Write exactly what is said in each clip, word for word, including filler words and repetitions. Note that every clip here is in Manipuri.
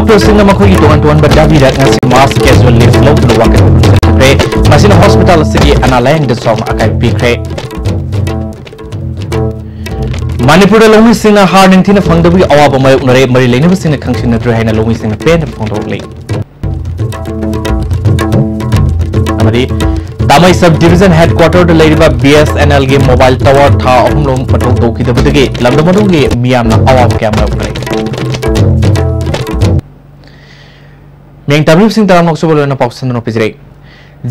ꯗꯣꯛꯇꯔꯁꯤꯡꯅ ꯃꯈꯣꯏꯒꯤ ꯇꯣꯉꯥꯟ ꯇꯣꯉꯥꯟꯕ ꯗꯥꯕꯤꯗ ꯉꯁꯤ mass casual leave ꯂꯧꯗꯨꯅ ꯋꯥꯀꯠ ꯆꯠꯈ꯭ꯔꯦ꯫ ꯃꯁꯤꯅ ꯍꯣꯁꯄꯤꯇꯥꯜ ꯑꯁꯤꯒꯤ ꯑꯅꯥ ꯂꯥꯌꯦꯡꯗ ꯆꯥꯎꯅ ꯑꯀꯥꯏꯕ ꯄꯤꯈ꯭ꯔꯦ꯫ ꯃꯅꯤꯄꯨꯔꯗ ꯂꯧꯃꯤꯁꯤꯡꯅ ꯍꯥꯔ ꯅꯤꯡꯊꯤꯅ ꯐꯪꯗꯕꯒꯤ ꯑꯋꯥꯕ ꯃꯥꯌꯣꯛꯅꯔꯦ꯫ ꯃꯔꯤ ꯂꯩꯅꯕꯁꯤꯡꯅ ꯈꯪꯁꯤꯟꯅꯗ꯭ꯔꯦ ꯍꯥꯏꯅ ꯂꯧꯃꯤꯁꯤꯡꯅ ꯄꯦꯟꯗꯕ ꯐꯣꯡꯗꯣꯔꯛꯂꯤ꯫ ꯑꯃꯗꯤ ꯇꯥꯃꯩ sub division headquarter ꯗ ꯂꯩꯔꯤꯕ B S N L ꯒꯤ mobile tower ꯊꯥ ꯑꯍꯨꯝ ꯂꯣꯝ ꯃꯊꯧ ꯇꯧꯈꯤꯗꯕꯗꯒꯤ ꯂꯝꯗꯝ ꯑꯗꯨꯒꯤ ꯃꯤꯌꯥꯝꯅ ꯑꯋꯥꯕ ꯀꯌꯥ ꯃꯥꯌꯣꯛꯅꯔꯦ꯫ ꯃꯤꯡ ꯇꯝꯂꯤꯕꯁꯤꯡ ꯇꯔꯥꯃꯨꯛ ꯁꯨꯕ ꯂꯣꯏꯅ ꯄꯥꯎ ꯁꯟꯗꯨꯅ ꯄꯤꯖꯔꯦ꯫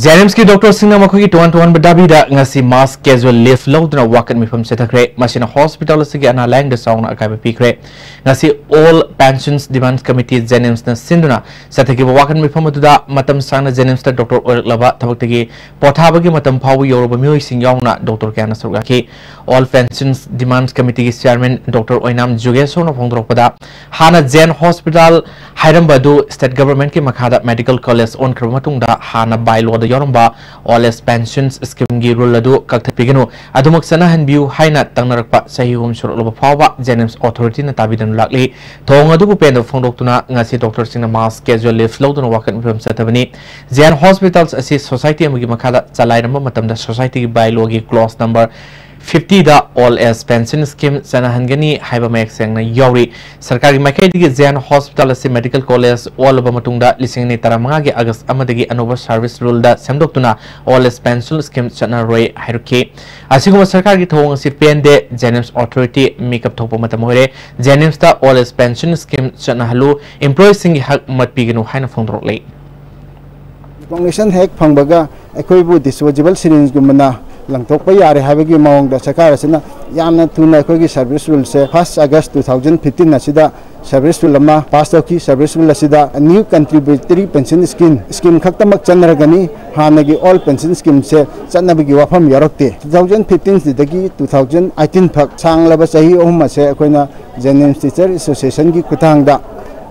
JNIMS ꯀꯤ ꯗꯣꯛꯇꯔꯁꯤꯡꯅ ꯃꯈꯣꯏꯒꯤ ꯇꯣꯉꯥꯟ ꯇꯣꯉꯥꯟꯕ ꯗꯥꯕꯤꯗ ꯉꯁꯤ mass casual leave ꯂꯧꯗꯨꯅ ꯋꯥꯀꯠ ꯃꯤꯐꯝ ꯆꯠꯊꯈ꯭ꯔꯦ꯫ ꯃꯁꯤꯅ ꯍꯣꯁꯄꯤꯇꯥꯜ ꯑꯁꯤꯒꯤ ꯑꯅꯥ ꯂꯥꯌꯦꯡꯗ ꯆꯥꯎꯅ ꯑꯀꯥꯏꯕ ꯄꯤꯈ꯭ꯔꯦ꯫ ꯉꯁꯤ All Pensions Demands Committee, JNIMS ꯅ ꯁꯤꯟꯗꯨꯅ ꯆꯠꯊꯈꯤꯕ ꯋꯥꯀꯠ ꯃꯤꯐꯝ ꯑꯗꯨꯗ ꯃꯇꯝ ꯁꯥꯡꯅ JNIMS ꯇ ꯗꯣꯛꯇꯔ ꯑꯣꯏꯔꯛꯂꯕ, ꯊꯕꯛꯇꯒꯤ ꯄꯣꯊꯥꯕꯒꯤ ꯃꯇꯝ ꯐꯥꯎꯕ ꯌꯧꯔꯕ ꯃꯤꯑꯣꯏꯁꯤꯡ ꯌꯥꯎꯅ ꯗꯣꯛꯇꯔ ꯀꯌꯥꯅ ꯁꯔꯨꯛ ꯌꯥꯈꯤ꯫ All Pensions Demands Committee ꯒꯤ chairman ꯗꯣꯛꯇꯔ ꯑꯣꯏꯅꯥꯝ ꯖꯨꯒꯦꯁꯣꯔꯅ ꯐꯣꯡꯗꯣꯔꯛꯄꯗ, ꯍꯥꯟꯅ Jain Hospital ꯍꯥꯏꯔꯝꯕ ꯑꯗꯨ state government ꯀꯤ ꯃꯈꯥꯗ medical college ꯑꯣꯟꯈ꯭ꯔꯕ ꯃꯇꯨꯡꯗ ꯍꯥꯟꯅ bylaw ꯗ ꯌꯥꯎꯔꯝꯕ Old Age Pensions Scheme ꯒꯤ rule ꯑꯗꯨ ꯀꯛꯊꯠꯄꯤꯒꯅꯨ, ꯑꯗꯨꯃꯛ ꯆꯠꯅꯍꯟꯕꯤꯌꯨ ꯍꯥꯏꯅ ꯇꯛꯅꯔꯛꯄ ꯆꯍꯤ ꯑꯍꯨꯝ ꯁꯨꯔꯛꯂꯕ ꯐꯥꯎꯕ JNIMS authority ꯅ ꯇꯥꯕꯤꯗꯅ ꯂꯥꯛꯂꯤ꯫ ꯊꯧꯑꯣꯡ ꯑꯗꯨꯕꯨ ꯄꯦꯟꯗꯕ ꯐꯣꯡꯗꯣꯛꯇꯨꯅ ꯉꯁꯤ ꯗꯣꯛꯇꯔꯁꯤꯡꯅ mass casual leave ꯂꯧꯗꯨꯅ ꯋꯥꯀꯠ ꯃꯤꯐꯝ ꯆꯠꯊꯕꯅꯤ꯫ Jain Hospitals ꯑꯁꯤ society ꯑꯃꯒꯤ ꯃꯈꯥꯗ ꯆꯂꯥꯏꯔꯝꯕ ꯃꯇꯝꯗ society ꯒꯤ bylaw ꯒꯤ clause number fifty ꯗ Old Age Pension Scheme ꯆꯠꯅꯍꯟꯒꯅꯤ ꯍꯥꯏꯕ ꯃꯌꯦꯛ ꯁꯦꯡꯅ ꯌꯥꯎꯔꯤ꯫ ꯁꯔꯀꯥꯔꯒꯤ ꯃꯥꯏꯀꯩꯗꯒꯤ Jain Hospital ꯑꯁꯤ medical college ꯑꯣꯜꯂꯕ ꯃꯇꯨꯡꯗ ꯂꯤꯁꯤꯡ ꯑꯅꯤ ꯇꯔꯥꯃꯉꯥꯒꯤ August ꯑꯃꯗꯒꯤ ꯑꯅꯧꯕ service rule ꯗ ꯁꯦꯝꯗꯣꯛꯇꯨꯅ Old Age Pension Scheme ꯆꯠꯅꯔꯣꯏ ꯍꯥꯏꯔꯛꯈꯤ꯫ ꯑꯁꯤꯒꯨꯝꯕ ꯁꯔꯀꯥꯔꯒꯤ ꯊꯧꯑꯣꯡ ꯑꯁꯤ ꯄꯦꯟꯗꯦ꯫ JNIMS authority ꯃꯤꯀꯞ ꯊꯣꯛꯄ ꯃꯇꯝ ꯑꯣꯏꯔꯦ꯫ JNIMS ꯇ Old Age Pension Scheme ꯆꯠꯅꯍꯜꯂꯨ, employee ꯁꯤꯡꯒꯤ ꯍꯛ ꯃꯠꯄꯤꯒꯅꯨ ꯍꯥꯏꯅ ꯐꯣꯡꯗꯣꯔꯛꯂꯤ꯫ Recognition ꯍꯦꯛ ꯐꯪꯕꯒ ꯑꯩꯈꯣꯏꯕꯨ disposable syringe ꯒꯨꯝꯕꯅ ꯂꯪꯊꯣꯛꯄ ꯌꯥꯔꯦ ꯍꯥꯏꯕꯒꯤ ꯃꯑꯣꯡꯗ ꯁꯔꯀꯥꯔ ꯑꯁꯤꯅ ꯌꯥꯝꯅ ꯊꯨꯅ ꯑꯩꯈꯣꯏꯒꯤ service rule ꯁꯦ first August two thousand fifteen ꯑꯁꯤꯗ service rule ꯑꯃ pass ꯇꯧꯈꯤ꯫ Service rule ꯑꯁꯤꯗ new contributory pension scheme, scheme ꯈꯛꯇꯃꯛ ꯆꯠꯅꯔꯒꯅꯤ꯫ ꯍꯥꯟꯅꯒꯤ old pension scheme ꯁꯦ ꯆꯠꯅꯕꯒꯤ ꯋꯥꯐꯝ ꯌꯥꯎꯔꯛꯇꯦ꯫ Two thousand fifteen ꯁꯤꯗꯒꯤ two thousand eighteen ꯐꯥꯎ ꯁꯥꯡꯂꯕ ꯆꯍꯤ ꯑꯍꯨꯝ ꯑꯁꯦ ꯑꯩꯈꯣꯏꯅ JNIMS Teacher Association ꯒꯤ ꯈꯨꯠꯊꯥꯡꯗ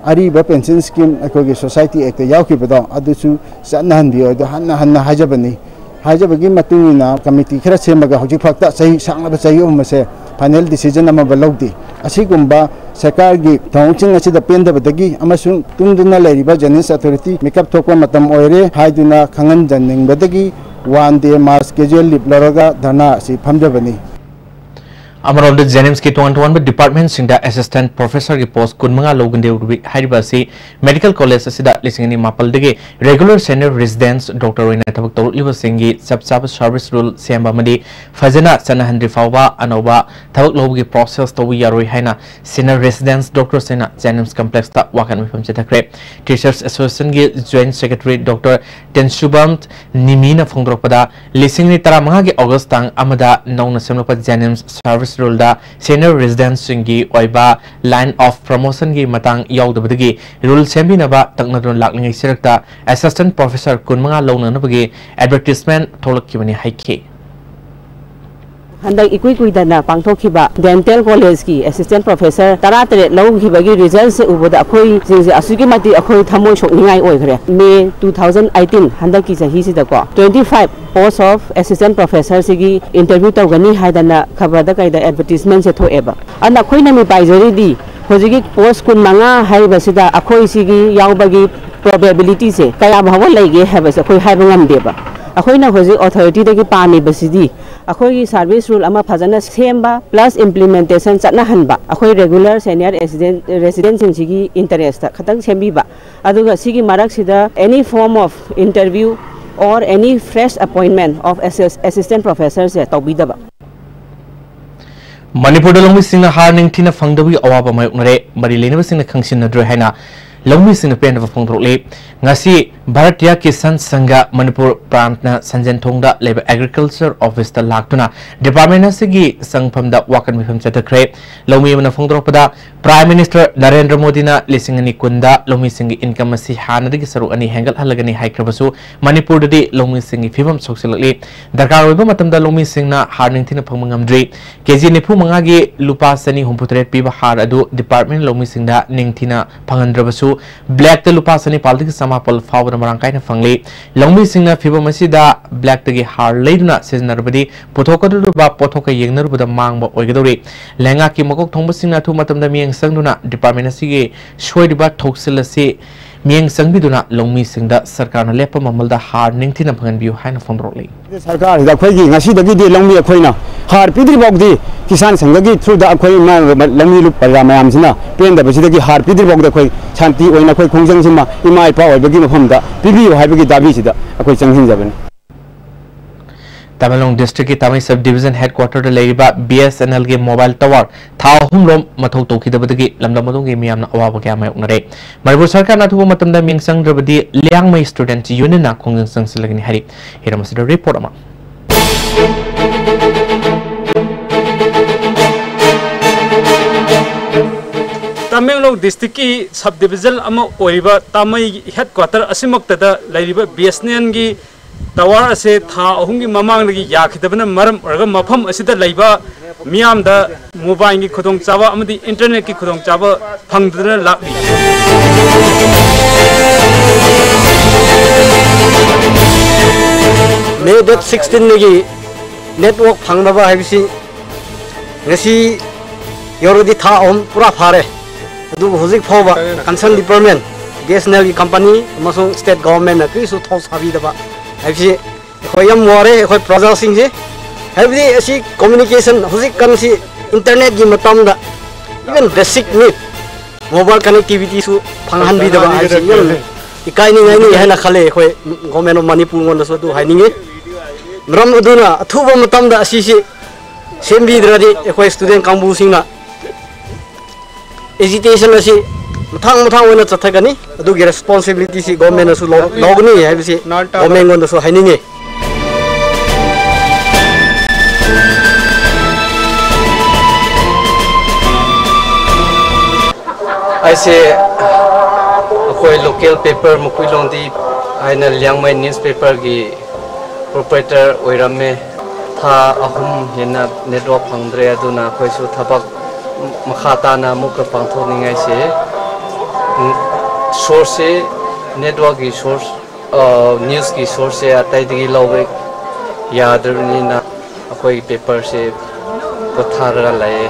ꯑꯔꯤꯕ pension scheme ꯑꯩꯈꯣꯏꯒꯤ Society Act ꯇ ꯌꯥꯎꯈꯤꯕꯗꯣ ꯑꯗꯨꯁꯨ ꯆꯠꯅꯍꯟꯕꯤꯌꯨ ꯍꯥꯏꯗꯨ ꯍꯟꯅ ꯍꯟꯅ ꯍꯥꯏꯖꯕꯅꯤ꯫ ꯍꯥꯏꯖꯕꯒꯤ ꯃꯇꯨꯡ ꯏꯟꯅ committee ꯈꯔ ꯁꯦꯝꯃꯒ ꯍꯧꯖꯤꯛ ꯐꯥꯎꯇ ꯆꯍꯤ ꯁꯥꯡꯂꯕ ꯆꯍꯤ ꯑꯍꯨꯝ ꯑꯁꯦ ꯐꯥꯏꯅꯦꯜ ꯗꯤꯁꯤꯖꯟ ꯑꯃꯕ ꯂꯧꯗꯦ꯫ ꯑꯁꯤꯒꯨꯝꯕ ꯁꯔꯀꯥꯔꯒꯤ ꯊꯧꯑꯣꯡꯁꯤꯡ ꯑꯁꯤꯗ ꯄꯦꯟꯗꯕꯗꯒꯤ ꯑꯃꯁꯨꯡ ꯇꯨꯝꯗꯨꯅ ꯂꯩꯔꯤꯕ ꯖꯦꯅꯤꯝꯁ ꯑꯣꯊꯣꯔꯤꯇꯤ ꯃꯤꯀꯞ ꯊꯣꯛꯄ ꯃꯇꯝ ꯑꯣꯏꯔꯦ ꯍꯥꯏꯗꯨꯅ ꯈꯪꯍꯟꯖꯅꯤꯡꯕꯗꯒꯤ ꯋꯥꯟ ꯗꯦ ꯃꯥꯔꯆ ꯀꯦꯖꯨꯋꯦꯜ ꯂꯤꯞ ꯂꯧꯔꯒ ꯙꯔꯅꯥ ꯑꯁꯤ ꯐꯝꯖꯕꯅꯤ꯫ ꯑꯃꯔꯣꯝꯗ, ꯖꯦꯅꯤꯝꯁꯀꯤ ꯇꯣꯉꯥꯟ ꯇꯣꯉꯥꯟꯕ ꯗꯤꯄꯥꯔꯠꯃꯦꯟꯁꯤꯡꯗ ꯑꯦꯁꯤꯁꯇꯦꯟꯠ ꯄ꯭ꯔꯣꯐꯦꯁꯔꯒꯤ ꯄꯣꯁ ꯀꯨꯟꯃꯉꯥ ꯂꯧꯒꯅꯤꯔꯨꯕꯤ ꯍꯥꯏꯔꯤꯕ ꯑꯁꯤ ꯃꯦꯗꯤꯀꯦꯜ ꯀꯣꯂꯦꯖ ꯑꯁꯤꯗ ꯂꯤꯁꯤꯡ ꯑꯅꯤ ꯃꯥꯄꯜꯗꯒꯤ ꯔꯦꯒꯨꯂꯔ ꯁꯦꯅꯤꯌꯔ ꯔꯦꯁꯤꯗꯦꯟꯁ ꯗꯣꯛꯇꯔ ꯑꯣꯏꯅ ꯊꯕꯛ ꯇꯧꯔꯛꯂꯤꯕꯁꯤꯡꯒꯤ ꯆꯞ ꯆꯥꯕ ꯁꯔꯚꯤꯁ ꯔꯨꯜ ꯁꯦꯝꯕ ꯑꯃꯗꯤ ꯐꯖꯅ ꯆꯠꯅꯍꯟꯗ꯭ꯔꯤ ꯐꯥꯎꯕ ꯑꯅꯧꯕ ꯊꯕꯛ ꯂꯧꯕꯒꯤ ꯄ꯭ꯔꯣꯁꯦꯁ ꯇꯧꯕ ꯌꯥꯔꯣꯏ ꯍꯥꯏꯅ ꯁꯦꯅꯤꯌꯔ ꯔꯦꯁꯤꯗꯦꯟꯁ ꯗꯣꯛꯇꯔꯁꯤꯡꯅ ꯖꯦꯅꯤꯝꯁ ꯀꯝꯄ꯭ꯂꯦꯛꯁꯇ ꯋꯥꯀꯠ ꯃꯤꯐꯝ ꯆꯠꯊꯈ꯭ꯔꯦ꯫ ꯇꯤꯆꯔꯁ ꯑꯦꯁꯣꯁꯤꯌꯦꯁꯟꯒꯤ ꯖꯣꯏꯟꯠ ꯁꯦꯀ꯭ꯔꯦꯇꯔꯤ ꯗꯣꯛꯇꯔ ꯇꯦꯟꯁꯨꯕꯝ ꯅꯤꯃꯤꯅ ꯐꯣꯡꯗꯣꯔꯛꯄꯗ, ꯂꯤꯁꯤꯡ ꯑꯅꯤ ꯇꯔꯥꯃꯉꯥꯒꯤ ꯑꯣꯒꯁ ꯇꯥꯡ ꯑꯃꯗ ꯅꯧꯅ ꯁꯦꯝꯂꯛꯄ ꯖꯦꯅꯤꯝꯁ ꯁꯔꯚꯤꯁ ꯔꯨꯜꯗ ꯁꯦꯅꯤꯌꯔ ꯔꯦꯁꯤꯗꯦꯟꯠꯁꯤꯡꯒꯤ ꯑꯣꯏꯕ ꯂꯥꯏꯟ ꯑꯣꯐ ꯄ꯭ꯔꯃꯣꯁꯟꯒꯤ ꯃꯇꯥꯡ ꯌꯥꯎꯗꯕꯗꯒꯤ ꯔꯨꯜ ꯁꯦꯝꯕꯤꯅꯕ ꯇꯛꯅꯗꯨꯅ ꯂꯥꯛꯂꯤꯉꯩ ꯁꯔꯛꯇ ꯑꯦꯁꯤꯁꯇꯦꯟꯠ ꯄ꯭ꯔꯣꯐꯦꯁꯔ ꯀꯨꯟꯃꯉꯥ ꯂꯧꯅꯅꯕꯒꯤ ꯑꯦꯗꯚꯔꯇꯤꯁꯃꯦꯟꯠ ꯊꯣꯛꯂꯛꯈꯤꯕꯅꯤ ꯍꯥꯏꯈꯤ꯫ ꯍꯟꯗꯛ ꯏꯀꯨꯏ ꯀꯨꯏꯗꯅ ꯄꯥꯡꯊꯣꯛꯈꯤꯕ ꯗꯦꯟꯇꯦꯜ ꯀꯣꯂꯦꯖꯀꯤ ꯑꯦꯁꯤꯁꯇꯦꯟꯠ ꯄ꯭ꯔꯣꯐꯦꯁꯔ ꯇꯔꯥꯇꯔꯦꯠ ꯂꯧꯈꯤꯕꯒꯤ ꯔꯤꯖꯜꯠꯁꯦ ꯎꯕꯗ ꯑꯩꯈꯣꯏꯁꯤꯡꯁꯦ ꯑꯁꯨꯛꯀꯤ ꯃꯇꯤꯛ ꯑꯩꯈꯣꯏ ꯊꯃꯣꯏ ꯁꯣꯛꯅꯤꯡꯉꯥꯏ ꯑꯣꯏꯈ꯭ꯔꯦ꯫ ꯃꯦ ꯇꯨ ꯊꯥꯎꯖꯟ ꯑꯩꯠꯇꯤꯟ, ꯍꯟꯗꯛꯀꯤ ꯆꯍꯤꯁꯤꯗꯀꯣ, twenty five posts of assistant ꯄ꯭ꯔꯣꯐꯦꯁꯔꯁꯤꯒꯤ ꯏꯟꯇꯔꯚ꯭ꯌꯨ ꯇꯧꯒꯅꯤ ꯍꯥꯏꯗꯅ ꯈꯕꯔꯗ ꯀꯩꯗ ꯑꯦꯗꯚꯔꯇꯤꯁꯃꯦꯟꯠꯁꯦ ꯊꯣꯛꯑꯦꯕ꯫ ꯑꯗꯨꯅ ꯑꯩꯈꯣꯏꯅ ꯃꯤꯄꯥꯏꯖꯔꯤꯗꯤ ꯍꯧꯖꯤꯛꯀꯤ ꯄꯣꯁ ꯀꯨꯟꯃꯉꯥ ꯍꯥꯏꯔꯤꯕꯁꯤꯗ ꯑꯩꯈꯣꯏꯁꯤꯒꯤ ꯌꯥꯎꯕꯒꯤ ꯄ꯭ꯔꯣꯕꯦꯕꯤꯂꯤꯇꯤꯁꯦ ꯀꯌꯥ ꯐꯥꯎꯕ ꯂꯩꯒꯦ ꯍꯥꯏꯕꯁꯦ ꯑꯩꯈꯣꯏ ꯍꯥꯏꯕ ꯉꯝꯗꯦꯕ꯫ ꯑꯩꯈꯣꯏꯅ ꯍꯧꯖꯤꯛ ꯑꯣꯊꯣꯔꯤꯇꯤꯗꯒꯤ ꯄꯥꯝꯃꯤꯕꯁꯤꯗꯤ ꯑꯩꯈꯣꯏꯒꯤ ꯁꯥꯔꯚꯤꯁ ꯔꯨꯜ ꯑꯃ ꯐꯖꯅ ꯁꯦꯝꯕ, ꯄ꯭ꯂꯁ ꯏꯝꯄ꯭ꯂꯤꯃꯦꯟꯇꯦꯁꯟ ꯆꯠꯅꯍꯟꯕ, ꯑꯩꯈꯣꯏ ꯔꯦꯒꯨꯂꯔ ꯁꯦꯅꯤꯌꯔ ꯔꯦꯁꯤꯗꯦꯟ-, ꯔꯦꯁꯤꯗꯦꯟꯠꯁꯤꯡꯁꯤꯒꯤ ꯏꯟꯇꯔꯦꯁꯇ ꯈꯇꯪ ꯁꯦꯝꯕꯤꯕ, ꯑꯗꯨꯒ ꯁꯤꯒꯤ ꯃꯔꯛꯁꯤꯗ any form of interview or any fresh appointment of assist-, assistant professorꯁꯦ ꯇꯧꯕꯤꯗꯕ꯫ ꯃꯅꯤꯄꯨꯔꯗ ꯂꯧꯃꯤꯁꯤꯡꯅ ꯍꯥꯔ ꯅꯤꯡꯊꯤꯅ ꯐꯪꯗꯕꯒꯤ ꯑꯋꯥꯕ ꯃꯥꯌꯣꯛꯅꯔꯦ꯫ ꯃꯔꯤ ꯂꯩꯅꯕꯁꯤꯡꯅ ꯈꯪꯁꯤꯟꯅꯗ꯭ꯔꯦ ꯍꯥꯏꯅ ꯂꯧꯃꯤꯁꯤꯡꯅ ꯄꯦꯟꯗꯕ ꯐꯣꯡꯗꯣꯔꯛꯂꯤ꯫ ꯉꯁꯤ ꯚꯥꯔꯇꯤꯌꯥ ꯀꯤꯁꯥꯟ ꯁꯪꯘ ꯃꯅꯤꯄꯨꯔ ꯄ꯭ꯔꯥꯟꯠꯅ ꯁꯟꯖꯦꯟꯊꯣꯡꯗ ꯂꯩꯕ ꯑꯦꯒ꯭ꯔꯤꯀꯜꯆꯔ ꯑꯣꯐꯤꯁꯇ ꯂꯥꯛꯇꯨꯅ ꯗꯤꯄꯥꯔꯠꯃꯦꯟ ꯑꯁꯤꯒꯤ ꯆꯪꯐꯝꯗ ꯋꯥꯀꯠ ꯃꯤꯐꯝ ꯆꯠꯊꯈ꯭ꯔꯦ꯫ ꯂꯧꯃꯤ ꯑꯃꯅ ꯐꯣꯡꯗꯣꯔꯛꯄꯗ, ꯄ꯭ꯔꯥꯏꯝ ꯃꯤꯅꯤꯁꯇꯔ ꯅꯔꯦꯟꯗ꯭ꯔ ꯃꯣꯗꯤꯅ ꯂꯤꯁꯤꯡ ꯑꯅꯤ ꯀꯨꯟꯗ ꯂꯧꯃꯤꯁꯤꯡꯒꯤ ꯏꯟꯀꯝ ꯑꯁꯤ ꯍꯥꯟꯅꯗꯒꯤ ꯁꯔꯨꯛ ꯑꯅꯤ ꯍꯦꯟꯒꯠꯍꯜꯂꯒꯅꯤ ꯍꯥꯏꯈ꯭ꯔꯕꯁꯨ, ꯃꯅꯤꯄꯨꯔꯗꯗꯤ ꯂꯧꯃꯤꯁꯤꯡꯒꯤ ꯐꯤꯕꯝ ꯁꯣꯛꯆꯤꯜꯂꯛꯂꯤ꯫ ꯗꯔꯀꯥꯔ ꯑꯣꯏꯕ ꯃꯇꯝꯗ ꯂꯧꯃꯤꯁꯤꯡꯅ ꯍꯥꯔ ꯅꯤꯡꯊꯤꯅ ꯐꯪꯕ ꯉꯝꯗ꯭ꯔꯤ꯫ ꯀꯦꯖꯤ ꯅꯤꯐꯨ ꯃꯉꯥꯒꯤ ꯂꯨꯄꯥ ꯆꯅꯤ ꯍꯨꯝꯐꯨ ꯇꯔꯦꯠ ꯄꯤꯕ ꯍꯥꯔ ꯑꯗꯨ ꯗꯤꯄꯥꯔꯠꯃꯦꯟ ꯂꯧꯃꯤꯁꯤꯡꯗ ꯅꯤꯡꯊꯤꯅ ꯐꯪꯍꯟꯗ꯭ꯔꯕꯁꯨ, ꯕ꯭ꯂꯦꯛꯇ ꯂꯨꯄꯥ ꯆꯅꯤꯄꯥꯜꯗꯒꯤ ꯆꯃꯥꯄꯜ ꯐꯥꯎꯕꯗ ꯃꯔꯥꯡ ꯀꯥꯏꯅ ꯐꯪꯂꯤ꯫ ꯂꯧꯃꯤꯁꯤꯡꯅ ꯐꯤꯚꯝ ꯑꯁꯤꯗ ꯕ꯭ꯂꯦꯛꯇꯒꯤ ꯍꯥꯔ ꯂꯩꯗꯨꯅ ꯁꯤꯖꯤꯟꯅꯔꯕꯗꯤ ꯄꯨꯊꯣꯛꯀꯗꯧꯔꯤꯕ ꯄꯣꯠꯊꯣꯛꯀ ꯌꯦꯡꯅꯔꯨꯕꯗ ꯃꯥꯡꯕ ꯑꯣꯏꯒꯗꯧꯔꯤ꯫ ꯂꯩꯉꯥꯛꯀꯤ ꯃꯀꯣꯛ ꯊꯣꯡꯕꯁꯤꯡꯅ ꯑꯊꯨꯕ ꯃꯇꯝꯗ ꯃꯤꯠꯌꯦꯡ ꯆꯪꯗꯨꯅ ꯗꯤꯄꯥꯔꯠꯃꯦꯟ ꯑꯁꯤꯒꯤ ꯁꯣꯏꯔꯤꯕ ꯊꯧꯁꯤꯜ ꯑꯁꯤ ꯃꯤꯠꯌꯦꯡ ꯆꯪꯕꯤꯗꯨꯅ ꯂꯧꯃꯤꯁꯤꯡꯗ ꯁꯔꯀꯥꯔꯅ ꯂꯦꯞꯄ ꯃꯃꯜꯗ ꯍꯥꯔ ꯅꯤꯡꯊꯤꯅ ꯐꯪꯍꯟꯕꯤꯌꯨ ꯍꯥꯏꯅ ꯐꯣꯡꯗꯣꯔꯛꯂꯤ꯫ ꯁꯔꯀꯥꯔꯁꯤꯗ ꯑꯩꯈꯣꯏꯒꯤ ꯉꯁꯤꯗꯒꯤꯗꯤ ꯂꯧꯃꯤ ꯑꯩꯈꯣꯏꯅ ꯍꯥꯔ ꯄꯤꯗ꯭ꯔꯤ ꯐꯥꯎꯗꯤ ꯀꯤꯁꯥꯟ ꯁꯪꯘꯒꯤ ꯊ꯭ꯔꯨꯗ ꯑꯩꯈꯣꯏ ꯏꯃꯥ ꯂꯧꯃꯤ ꯂꯨꯞ ꯄ꯭ꯔꯖꯥ ꯃꯌꯥꯝꯁꯤꯅ ꯄꯦꯟꯗꯕꯁꯤꯗꯒꯤ ꯍꯥꯔ ꯄꯤꯗ꯭ꯔꯤ ꯐꯥꯎꯗ ꯑꯩꯈꯣꯏ ꯁꯥꯟꯇꯤ ꯑꯣꯏꯅ ꯑꯩꯈꯣꯏ ꯈꯣꯡꯖꯪꯁꯤꯃ ꯏꯃꯥ ꯏꯄꯥ ꯑꯣꯏꯕꯒꯤ ꯃꯐꯝꯗ ꯄꯤꯕꯤꯌꯨ ꯍꯥꯏꯕꯒꯤ ꯗꯥꯕꯤꯁꯤꯗ ꯑꯩꯈꯣꯏ ꯆꯪꯁꯤꯟꯖꯕꯅꯤ꯫ ꯇꯃꯦꯡꯂꯣꯡ ꯗꯤꯁꯇ꯭ꯔꯤꯛꯀꯤ ꯇꯥꯃꯩ ꯁꯕ ꯗꯤꯕꯤꯖꯟ ꯍꯦꯗꯀ꯭ꯋꯥꯇꯔꯗ ꯂꯩꯔꯤꯕ ꯕꯤ ꯑꯦꯁ ꯑꯦꯟ ꯑꯦꯜꯒꯤ ꯃꯣꯕꯥꯏꯜ ꯇꯋꯥꯔ ꯊꯥ ꯑꯍꯨꯝꯔꯣꯝ ꯃꯊꯧ ꯇꯧꯈꯤꯗꯕꯗꯒꯤ ꯂꯝꯗꯝ ꯑꯗꯨꯒꯤ ꯃꯤꯌꯥꯝꯅ ꯑꯋꯥꯕ ꯀꯌꯥ ꯃꯥꯌꯣꯛꯅꯔꯦ꯫ ꯃꯅꯤꯄꯨꯔ ꯁꯔꯀꯥꯔꯅ ꯑꯊꯨꯕ ꯃꯇꯝꯗ ꯃꯤꯠꯌꯦꯡ ꯆꯪꯗ꯭ꯔꯕꯗꯤ ꯂꯤꯌꯥꯡꯃꯩ ꯁ꯭ꯇꯨꯗꯦꯟꯠꯁ ꯌꯨꯅꯤꯌꯟꯅ ꯈꯣꯡꯖꯪ ꯆꯪꯁꯤꯜꯂꯒꯅꯤ ꯍꯥꯏꯔꯤ꯫ ꯍꯤꯔꯝ ꯑꯁꯤꯗ ꯔꯤꯄꯣꯔꯠ ꯑꯃ꯫ ꯇꯃꯦꯡꯂꯣꯡ ꯗꯤꯁꯇ꯭ꯔꯤꯛꯀꯤ ꯁꯕ ꯗꯤꯕꯤꯖꯟ ꯑꯃ ꯑꯣꯏꯔꯤꯕ ꯇꯥꯃꯩ ꯍꯦꯗꯀ꯭ꯋꯥꯇꯔ ꯑꯁꯤꯃꯛꯇꯗ ꯂꯩꯔꯤꯕ ꯕꯤ ꯑꯦꯁ ꯑꯦꯟ ꯑꯦꯜꯒꯤ ꯇꯋꯥꯔ ꯑꯁꯦ ꯊꯥ ꯑꯍꯨꯝꯒꯤ ꯃꯃꯥꯡꯗꯒꯤ ꯌꯥꯈꯤꯗꯕꯅ ꯃꯔꯝ ꯑꯣꯏꯔꯒ ꯃꯐꯝ ꯑꯁꯤꯗ ꯂꯩꯕ ꯃꯤꯌꯥꯝꯗ ꯃꯣꯕꯥꯏꯜꯒꯤ ꯈꯨꯗꯣꯡꯆꯥꯕ ꯑꯃꯗꯤ ꯏꯟꯇꯔꯅꯦꯠꯀꯤ ꯈꯨꯗꯣꯡꯆꯥꯕ ꯐꯪꯗꯗꯨꯅ ꯂꯥꯛꯂꯤ꯫ ꯃꯦ ꯗꯦꯠ ꯁꯤꯛꯁꯇꯤꯟꯗꯒꯤ ꯅꯦꯠꯋꯥꯔꯛ ꯐꯪꯗꯕ ꯍꯥꯏꯕꯁꯤ ꯉꯁꯤ ꯌꯧꯔꯗꯤ ꯊꯥ ꯑꯍꯨꯝ ꯄꯨꯔꯥ ꯐꯥꯔꯦ꯫ ꯑꯗꯨꯕꯨ ꯍꯧꯖꯤꯛ ꯐꯥꯎꯕ concern department, B S N ꯑꯦꯜꯒꯤ ꯀꯝꯄꯅꯤ ꯑꯃꯁꯨꯡ ꯁ꯭ꯇꯦꯠ ꯒꯣꯚꯔꯟꯃꯦꯟꯠꯅ ꯀꯔꯤꯁꯨ ꯊꯧꯁꯥꯕꯤꯗꯕ ꯍꯥꯏꯕꯁꯤ ꯑꯩꯈꯣꯏ ꯌꯥꯝ ꯋꯥꯔꯦ, ꯑꯩꯈꯣꯏ ꯄ꯭ꯔꯖꯥꯁꯤꯡꯁꯦ꯫ ꯍꯥꯏꯕꯗꯤ ꯑꯁꯤ ꯀꯝꯃ꯭ꯌꯨꯅꯤꯀꯦꯁꯟ ꯍꯧꯖꯤꯛꯀꯥꯟꯁꯤ ꯏꯟꯇꯔꯅꯦꯠꯀꯤ ꯃꯇꯝꯗ even basic need mobile connectivityꯁꯨ ꯐꯪꯍꯟꯕꯤꯗꯕ ꯍꯥꯏꯕꯁꯤ ꯌꯥꯝ ꯏꯀꯥꯏꯅꯤꯡꯉꯥꯏꯅꯤ ꯍꯥꯏꯅ ꯈꯜꯂꯦ꯫ ꯑꯩꯈꯣꯏ Government of ꯃꯅꯤꯄꯨꯔꯉꯣꯟꯗꯁꯨ ꯑꯗꯨ ꯍꯥꯏꯅꯤꯡꯉꯤ꯫ ꯃꯔꯝ ꯑꯗꯨꯅ ꯑꯊꯨꯕ ꯃꯇꯝꯗ ꯑꯁꯤꯁꯤ ꯁꯦꯝꯕꯤꯗ꯭ꯔꯗꯤ ꯑꯩꯈꯣꯏ ꯁ꯭ꯇꯨꯗꯦꯟꯠ ꯀꯥꯡꯕꯨꯁꯤꯡꯅ ꯑꯦꯖꯤꯇꯦꯁꯟ ꯑꯁꯤ ꯃꯊꯪ ꯃꯊꯪ ꯑꯣꯏꯅ ꯆꯠꯊꯒꯅꯤ꯫ ꯑꯗꯨꯒꯤ ꯔꯦꯁꯄꯣꯟꯁꯤꯕꯤꯂꯤꯇꯤꯁꯤ ꯒꯣꯔꯃꯦꯟꯅꯁꯨ ꯂꯧ-, ꯂꯧꯒꯅꯤ ꯍꯥꯏꯕꯁꯤ ꯒꯣꯔꯃꯦꯟꯉꯣꯟꯗꯁꯨ ꯍꯥꯏꯅꯤꯡꯉꯤ꯫ ꯑꯩꯁꯦ ꯑꯩꯈꯣꯏ ꯂꯣꯀꯦꯜ ꯄꯦꯄꯔ ꯃꯀꯨꯏꯂꯣꯟꯗꯤ ꯍꯥꯏꯅ ꯂꯤꯌꯥꯡꯃꯩ ꯅ꯭ꯌꯨꯁ ꯄꯦꯄꯔꯒꯤ ꯄ꯭ꯔꯣꯄ꯭ꯔꯥꯏꯇꯔ ꯑꯣꯏꯔꯝꯃꯦ꯫ ꯊꯥ ꯑꯍꯨꯝ ꯍꯦꯟꯅ ꯅꯦꯠꯋꯥꯔꯛ ꯐꯪꯗ꯭ꯔꯦ, ꯑꯗꯨꯅ ꯑꯩꯈꯣꯏꯁꯨ ꯊꯕꯛ ꯃꯈꯥ ꯇꯥꯅ ꯑꯃꯨꯛꯀ ꯄꯥꯡꯊꯣꯛꯅꯤꯡꯉꯥꯏꯁꯦ, ꯎꯝ, ꯁꯣꯔꯁꯁꯦ ꯅꯦꯠꯋꯥꯔꯛꯀꯤ ꯁꯣꯔꯁ, ꯅ꯭ꯌꯨꯁꯀꯤ ꯁꯣꯔꯁꯁꯦ ꯑꯇꯩꯗꯒꯤ ꯂꯧꯕ ꯌꯥꯗ꯭ꯔꯕꯅꯤꯅ ꯑꯩꯈꯣꯏꯒꯤ ꯄꯦꯄꯔꯁꯦ ꯄꯣꯊꯥꯔꯒ ꯂꯩꯌꯦ꯫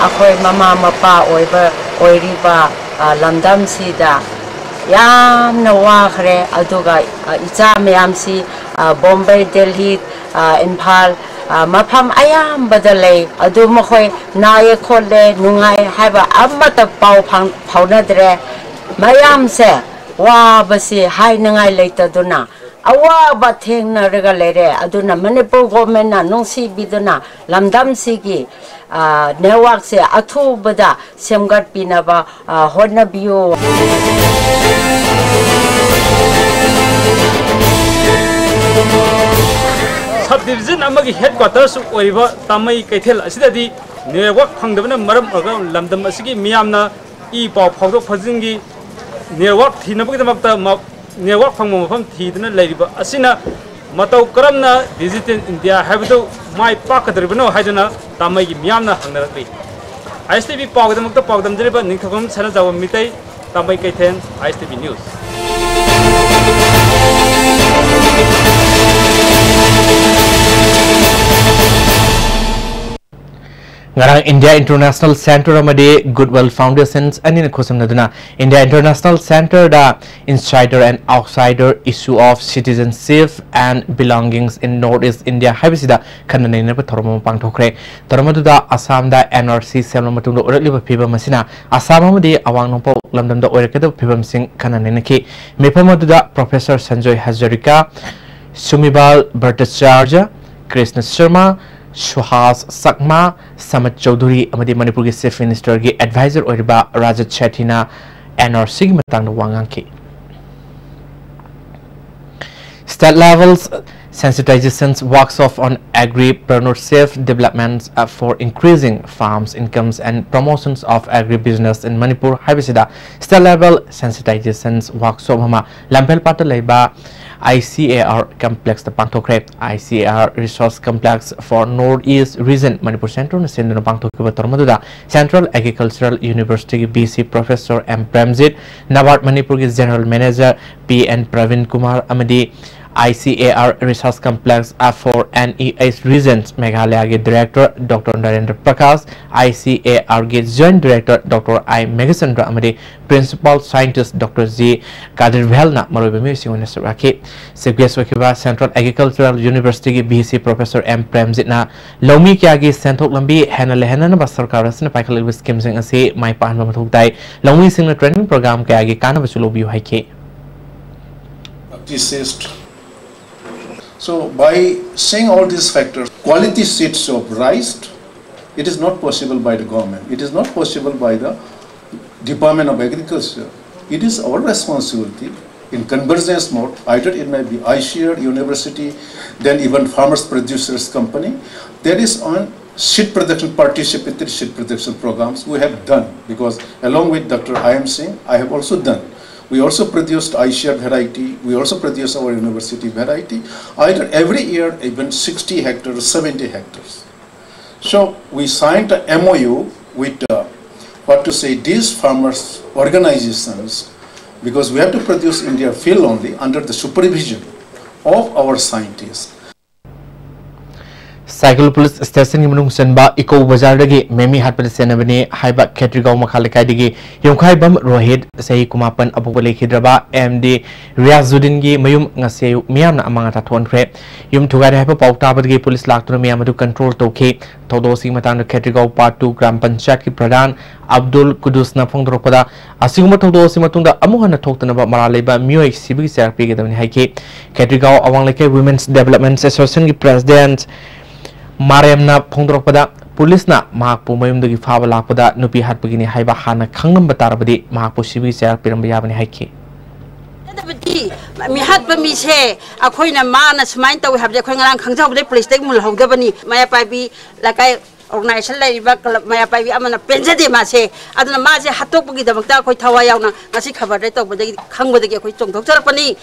ꯑꯩꯈꯣꯏ ꯃꯃꯥ ꯃꯄꯥ ꯑꯣꯏꯕ, ꯑꯣꯏꯔꯤꯕ, ꯑ, ꯂꯝꯗꯝꯁꯤꯗ ꯌꯥꯝꯅ ꯋꯥꯈ꯭ꯔꯦ꯫ ꯑꯗꯨꯒ, ꯑ, ꯏꯆꯥ ꯃꯌꯥꯝꯁꯤ, ꯑ, ꯕꯣꯝꯕꯦ, ꯗꯦꯜꯍꯤ, ꯑ, ꯏꯝꯐꯥꯜ, ꯑ, ꯃꯐꯝ ꯑꯌꯥꯝꯕꯗ ꯂꯩ꯫ ꯑꯗꯨ ꯃꯈꯣꯏ ꯅꯥꯏꯌꯦ ꯈꯣꯠꯂꯦ, ꯅꯨꯡꯉꯥꯏ ꯍꯥꯏꯕ ꯑꯃꯠꯇ ꯄꯥꯎ ꯐꯥꯎ-, ꯐꯥꯎꯅꯗ꯭ꯔꯦ꯫ ꯃꯌꯥꯝꯁꯦ ꯋꯥꯕꯁꯤ ꯍꯥꯏꯅꯉꯥꯏ ꯂꯩꯇꯗꯨꯅ ꯑꯋꯥꯕ ꯊꯦꯡꯅꯔꯒ ꯂꯩꯔꯦ꯫ ꯑꯗꯨꯅ ꯃꯅꯤꯄꯨꯔ ꯒꯣꯔꯃꯦꯟꯅ ꯅꯨꯡꯁꯤꯕꯤꯗꯨꯅ ꯂꯝꯗꯝꯁꯤꯒꯤ, ꯑ, ꯅꯦꯠꯋꯥꯔꯛꯁꯦ ꯑꯊꯨꯕꯗ ꯁꯦꯝꯒꯠꯄꯤꯅꯕ, ꯑ, ꯍꯣꯠꯅꯕꯤꯌꯨ꯫ ꯁꯕ ꯗꯤꯕꯤꯖꯟ ꯑꯃꯒꯤ ꯍꯦꯗꯀ꯭ꯋꯥꯇꯔꯁꯨ ꯑꯣꯏꯔꯤꯕ ꯇꯥꯃꯩ ꯀꯩꯊꯦꯜ ꯑꯁꯤꯗꯗꯤ ꯅꯦꯠꯋꯥꯔꯛ ꯐꯪꯗꯕꯅ ꯃꯔꯝ ꯑꯣꯏꯔꯒ ꯂꯝꯗꯝ ꯑꯁꯤꯒꯤ ꯃꯤꯌꯥꯝꯅ ꯏ ꯄꯥꯎ ꯐꯥꯎꯗꯣꯛ ꯐꯥꯎꯖꯤꯟꯒꯤ ꯅꯦꯠꯋꯥꯔꯛ ꯊꯤꯅꯕꯒꯤꯗꯃꯛꯇ ꯃ-, ꯅꯦꯠꯋꯥꯔꯛ ꯐꯪꯕ ꯃꯐꯝ ꯊꯤꯗꯨꯅ ꯂꯩꯔꯤꯕ ꯑꯁꯤꯅ ꯃꯇꯧ ꯀꯔꯝꯅ ꯗꯤꯖꯤꯇꯦꯜ ꯏꯟꯗꯤꯌꯥ ꯍꯥꯏꯕꯗꯨ ꯃꯥꯏ ꯄꯥꯛꯀꯗꯧꯔꯤꯕꯅꯣ ꯍꯥꯏꯗꯨꯅ ꯇꯥꯃꯩꯒꯤ ꯃꯤꯌꯥꯝꯅ ꯍꯪꯅꯔꯛꯂꯤ꯫ ꯑꯥꯏ ꯑꯦꯁ ꯇꯤ ꯚꯤ ꯄꯥꯎꯒꯤꯗꯃꯛꯇ ꯄꯥꯎꯗꯝꯖꯔꯤꯕ ꯅꯤꯡꯊꯧꯖꯝ ꯁꯅꯥꯖꯥꯎꯕ ꯃꯤꯇꯩ, ꯇꯥꯃꯩ ꯀꯩꯊꯦꯜ, ꯑꯥꯏ ꯑꯦꯁ ꯇꯤ ꯚꯤ ꯅ꯭ꯌꯨꯁ꯫ ꯉꯔꯥꯡ ꯏꯟꯗꯤꯌꯥ ꯏꯟꯇꯔꯅꯦꯁꯅꯦꯜ ꯁꯦꯟꯇꯔ ꯑꯃꯗꯤ ꯒꯨꯗꯋꯤꯜ ꯐꯥꯎꯟꯗꯦꯁꯟꯁ ꯑꯅꯤꯅ ꯈꯨꯠꯁꯝꯅꯗꯨꯅ ꯏꯟꯗꯤꯌꯥ ꯏꯟꯇꯔꯅꯦꯁꯅꯦꯜ ꯁꯦꯟꯇꯔꯗ Insider and Outsider Issue of Citizenship and Belongings in North East India ꯍꯥꯏꯕꯁꯤꯗ ꯈꯟꯅ ꯅꯩꯅꯕ ꯊꯧꯔꯝ ꯑꯃ ꯄꯥꯡꯊꯣꯛꯈ꯭ꯔꯦ꯫ ꯊꯧꯔꯝ ꯑꯗꯨꯗ ꯑꯁꯥꯝꯗ ꯑꯦꯟ ꯑꯥꯔ ꯁꯤ ꯁꯦꯝꯂꯕ ꯃꯇꯨꯡꯗ ꯑꯣꯏꯔꯛꯂꯤꯕ ꯐꯤꯕꯝ ꯑꯁꯤꯅ ꯑꯁꯥꯝ ꯑꯃꯗꯤ ꯑꯋꯥꯡ ꯅꯣꯡꯄꯣꯛ ꯂꯝꯗꯝꯗ ꯑꯣꯏꯔꯛꯀꯗꯕ ꯐꯤꯕꯝꯁꯤꯡ ꯈꯟꯅ ꯅꯩꯅꯈꯤ꯫ ꯃꯤꯐꯝ ꯑꯗꯨꯗ ꯄ꯭ꯔꯣꯐꯦꯁꯔ ꯁꯟꯖꯣꯏ ꯍꯖꯥꯔꯤꯀꯥ, ꯁꯨꯃꯤꯕꯥꯜ ꯚꯠꯇꯥꯆꯥꯔꯖ, ꯀ꯭ꯔꯤꯁꯅ ꯁꯔꯃ, ꯁꯨꯍꯥꯁ ꯆꯛꯃꯥ, ꯁꯃꯠ ꯆꯧꯙꯨꯔꯤ ꯑꯃꯗꯤ ꯃꯅꯤꯄꯨꯔꯒꯤ ꯆꯤꯐ ꯃꯤꯅꯤꯁꯇꯔꯒꯤ ꯑꯦꯗꯚꯥꯏꯖꯔ ꯑꯣꯏꯔꯤꯕ ꯔꯥꯖꯠ ꯁꯦꯊꯤꯅ ꯑꯦꯟ ꯑꯥꯔ ꯁꯤꯒꯤ ꯃꯇꯥꯡꯗ ꯋꯥ ꯉꯥꯡꯈꯤ꯫ State level sensitization workshop on agripreneurship development, uh, for increasing farms incomes and promotions of agribusiness in Manipur ꯍꯥꯏꯕꯁꯤꯗ state level sensitization workshop ꯑꯃ ꯂꯝꯐꯦꯜꯄꯥꯠꯇ ꯂꯩꯕ ICAR Complex ꯇ ꯄꯥꯡꯊꯣꯛꯈ꯭ꯔꯦ꯫ ICAR Resource Complex for North East Region, Manipur Central ꯅ ꯁꯤꯟꯗꯨꯅ ꯄꯥꯡꯊꯣꯛꯈꯤꯕ ꯊꯧꯔꯝ ꯑꯗꯨꯗ Central Agricultural University ꯒꯤ VC Professor M Premjit, NABARD ꯃꯅꯤꯄꯨꯔꯒꯤ General Manager P N Praveen Kumar ꯑꯃꯗꯤ ICAR Resource Complex for N E S Regions ꯃꯦꯘꯥꯂꯌꯥꯒꯤ Director Doctor Narendra Prakash, ICAR ꯒꯤ Joint Director Doctor I Meghachandra ꯑꯃꯗꯤ Principal Scientist Doctor G ꯀꯥꯗꯤꯔ ꯚꯦꯜꯅ ꯃꯔꯨꯑꯣꯏꯕ ꯃꯤꯑꯣꯏꯁꯤꯡ ꯑꯣꯏꯅ ꯁꯔꯨꯛ ꯌꯥꯈꯤ꯫ Chief Guest ꯑꯣꯏꯈꯤꯕ Central Agricultural University ꯒꯤ VC Professor M ꯄ꯭ꯔꯦꯝꯖꯤꯠꯅ ꯂꯧꯃꯤ ꯀꯌꯥꯒꯤ ꯁꯦꯟꯊꯣꯛ ꯂꯝꯕꯤ ꯍꯦꯟꯅ ꯂꯩꯍꯟꯅꯅꯕ ꯁꯔꯀꯥꯔ ꯑꯁꯤꯅ ꯄꯥꯏꯈꯠꯂꯛꯂꯤꯕ scheme ꯁꯤꯡ ꯑꯁꯤ ꯃꯥꯏ ꯄꯥꯛꯍꯟꯕ ꯃꯊꯧ ꯇꯥꯏ꯫ ꯂꯧꯃꯤꯁꯤꯡꯅ training program ꯀꯌꯥꯒꯤ ꯀꯥꯟꯅꯕꯁꯨ ꯂꯧꯕꯤꯌꯨ ꯍꯥꯏꯈꯤ꯫ Practiced. So by seeing all these factors, quality seeds of rice, it is not possible by the government. It is not possible by the Department of Agriculture. It is our responsibility in convergence mode. Either it may be ICAR, university, then even farmers producers company. That is on seed production, participatory seed production programs we have done, because along with Doctor I M Singh, I have also done. We also produced ICAR variety. We also produce our university variety. Either every year, even sixty hectares, seventy hectares. So we signed a MOU with, uh, what to say, these farmers organizations, because we have to produce in their field only under the supervision of our scientists. Cycle police ꯁ꯭ꯇꯦꯁꯟꯒꯤ ꯃꯅꯨꯡ ꯆꯟꯕ ꯏꯀꯣ ꯕꯖꯥꯔꯗꯒꯤ ꯃꯦꯃꯤ ꯍꯥꯠꯄꯗ ꯆꯦꯟꯅꯕꯅꯤ ꯍꯥꯏꯕ ꯈꯦꯇ꯭ꯔꯤꯒꯥꯎ ꯃꯈꯥ ꯂꯩꯀꯥꯏꯗꯒꯤ ꯌꯨꯝꯈꯥꯏꯕꯝ ꯔꯣꯍꯤꯠ, ꯆꯍꯤ ꯀꯨꯟꯃꯥꯄꯟ, ꯑꯄꯣꯛꯄ ꯂꯩꯈꯤꯗ꯭ꯔꯕ ꯑꯦꯝ ꯗꯤ ꯔꯤꯌꯥꯖꯨꯗꯤꯟꯒꯤ ꯃꯌꯨꯝ ꯉꯁꯤ ꯑꯌꯨꯛ ꯃꯤꯌꯥꯝꯅ ꯑꯃꯥꯡ ꯑꯇꯥ ꯊꯣꯛꯍꯟꯈ꯭ꯔꯦ꯫ ꯌꯨꯝ ꯊꯨꯒꯥꯏꯔꯦ ꯍꯥꯏꯕ ꯄꯥꯎ ꯇꯥꯕꯗꯒꯤ ꯄꯨꯂꯤꯁ ꯂꯥꯛꯇꯨꯅ ꯃꯤꯌꯥꯝ ꯑꯗꯨ ꯀꯟꯇ꯭ꯔꯣꯜ ꯇꯧꯈꯤ꯫ ꯊꯧꯗꯣꯛ ꯑꯁꯤꯒꯤ ꯃꯇꯥꯡꯗ ꯈꯦꯇ꯭ꯔꯤꯒꯥꯎ ꯄꯥꯔꯠ ꯇꯨ ꯒ꯭ꯔꯥꯝ ꯄꯟꯆꯥꯌꯠꯀꯤ ꯄ꯭ꯔꯙꯥꯟ ꯑꯕꯗꯨꯜ ꯀꯨꯗꯨꯁꯅ ꯐꯣꯡꯗꯣꯔꯛꯄꯗ, ꯑꯁꯤꯒꯨꯝꯕ ꯊꯧꯗꯣꯛ ꯑꯁꯤ ꯃꯇꯨꯡꯗ ꯑꯃꯨꯛ ꯍꯟꯅ ꯊꯣꯛꯇꯅꯕ ꯃꯔꯥꯜ ꯂꯩꯕ ꯃꯤꯑꯣꯏ ꯁꯤꯕꯒꯤ ꯆꯩꯔꯥꯛ ꯄꯤꯒꯗꯕꯅꯤ ꯍꯥꯏꯈꯤ꯫ ꯈꯦꯇ꯭ꯔꯤꯒꯥꯎ ꯑꯋꯥꯡ ꯂꯩꯀꯥꯏ Women's Development Associationꯒꯤ President ꯃꯥꯔꯦꯝꯅ ꯐꯣꯡꯗꯣꯔꯛꯄꯗ, ꯄꯨꯂꯤꯁꯅ ꯃꯍꯥꯛꯄꯨ ꯃꯌꯨꯝꯗꯒꯤ ꯐꯥꯕ ꯂꯥꯛꯄꯗ ꯅꯨꯄꯤ ꯍꯥꯠꯄꯒꯤꯅꯤ ꯍꯥꯏꯕ ꯍꯥꯟꯅ ꯈꯪꯂꯝꯕ ꯇꯥꯔꯕꯗꯤ ꯃꯍꯥꯛꯄꯨ ꯁꯤꯕꯒꯤ ꯆꯩꯔꯥꯛ ꯄꯤꯔꯝꯕ ꯌꯥꯕꯅꯤ ꯍꯥꯏꯈꯤ꯫ ꯅꯠꯇꯕꯗꯤ, ꯃꯤꯍꯥꯠꯄ ꯃꯤꯁꯦ ꯑꯩꯈꯣꯏꯅ, ꯃꯥꯅ ꯁꯨꯃꯥꯏꯅ ꯇꯧꯏ ꯍꯥꯏꯕꯁꯦ ꯑꯩꯈꯣꯏ ꯉꯔꯥꯡ ꯈꯪꯖꯍꯧꯕꯗꯩ ꯄꯨꯂꯤꯁꯇꯒꯤ ꯃꯨꯜꯍꯧꯗꯕꯅꯤ꯫ ꯃꯩꯔꯥ ꯄꯥꯏꯕꯤ ꯂꯩꯀꯥꯏ organization ꯂꯩꯔꯤꯕ club ꯃꯩꯔꯥ ꯄꯥꯏꯕꯤ ꯑꯃꯅ ꯄꯦꯟꯖꯗꯦ ꯃꯥꯁꯦ꯫ ꯑꯗꯨꯅ ꯃꯥꯁꯦ ꯍꯥꯠꯇꯣꯛꯄꯒꯤꯗꯃꯛꯇ ꯑꯩꯈꯣꯏ ꯊꯋꯥꯏ ꯌꯥꯎꯅ ꯉꯁꯤ ꯈꯕꯔꯗ ꯇꯧꯕꯗꯒꯤ, ꯈꯪꯕꯗꯒꯤ ꯑꯩꯈꯣꯏ ꯆꯣꯡꯊꯣꯛꯆꯔꯛꯄꯅꯤ꯫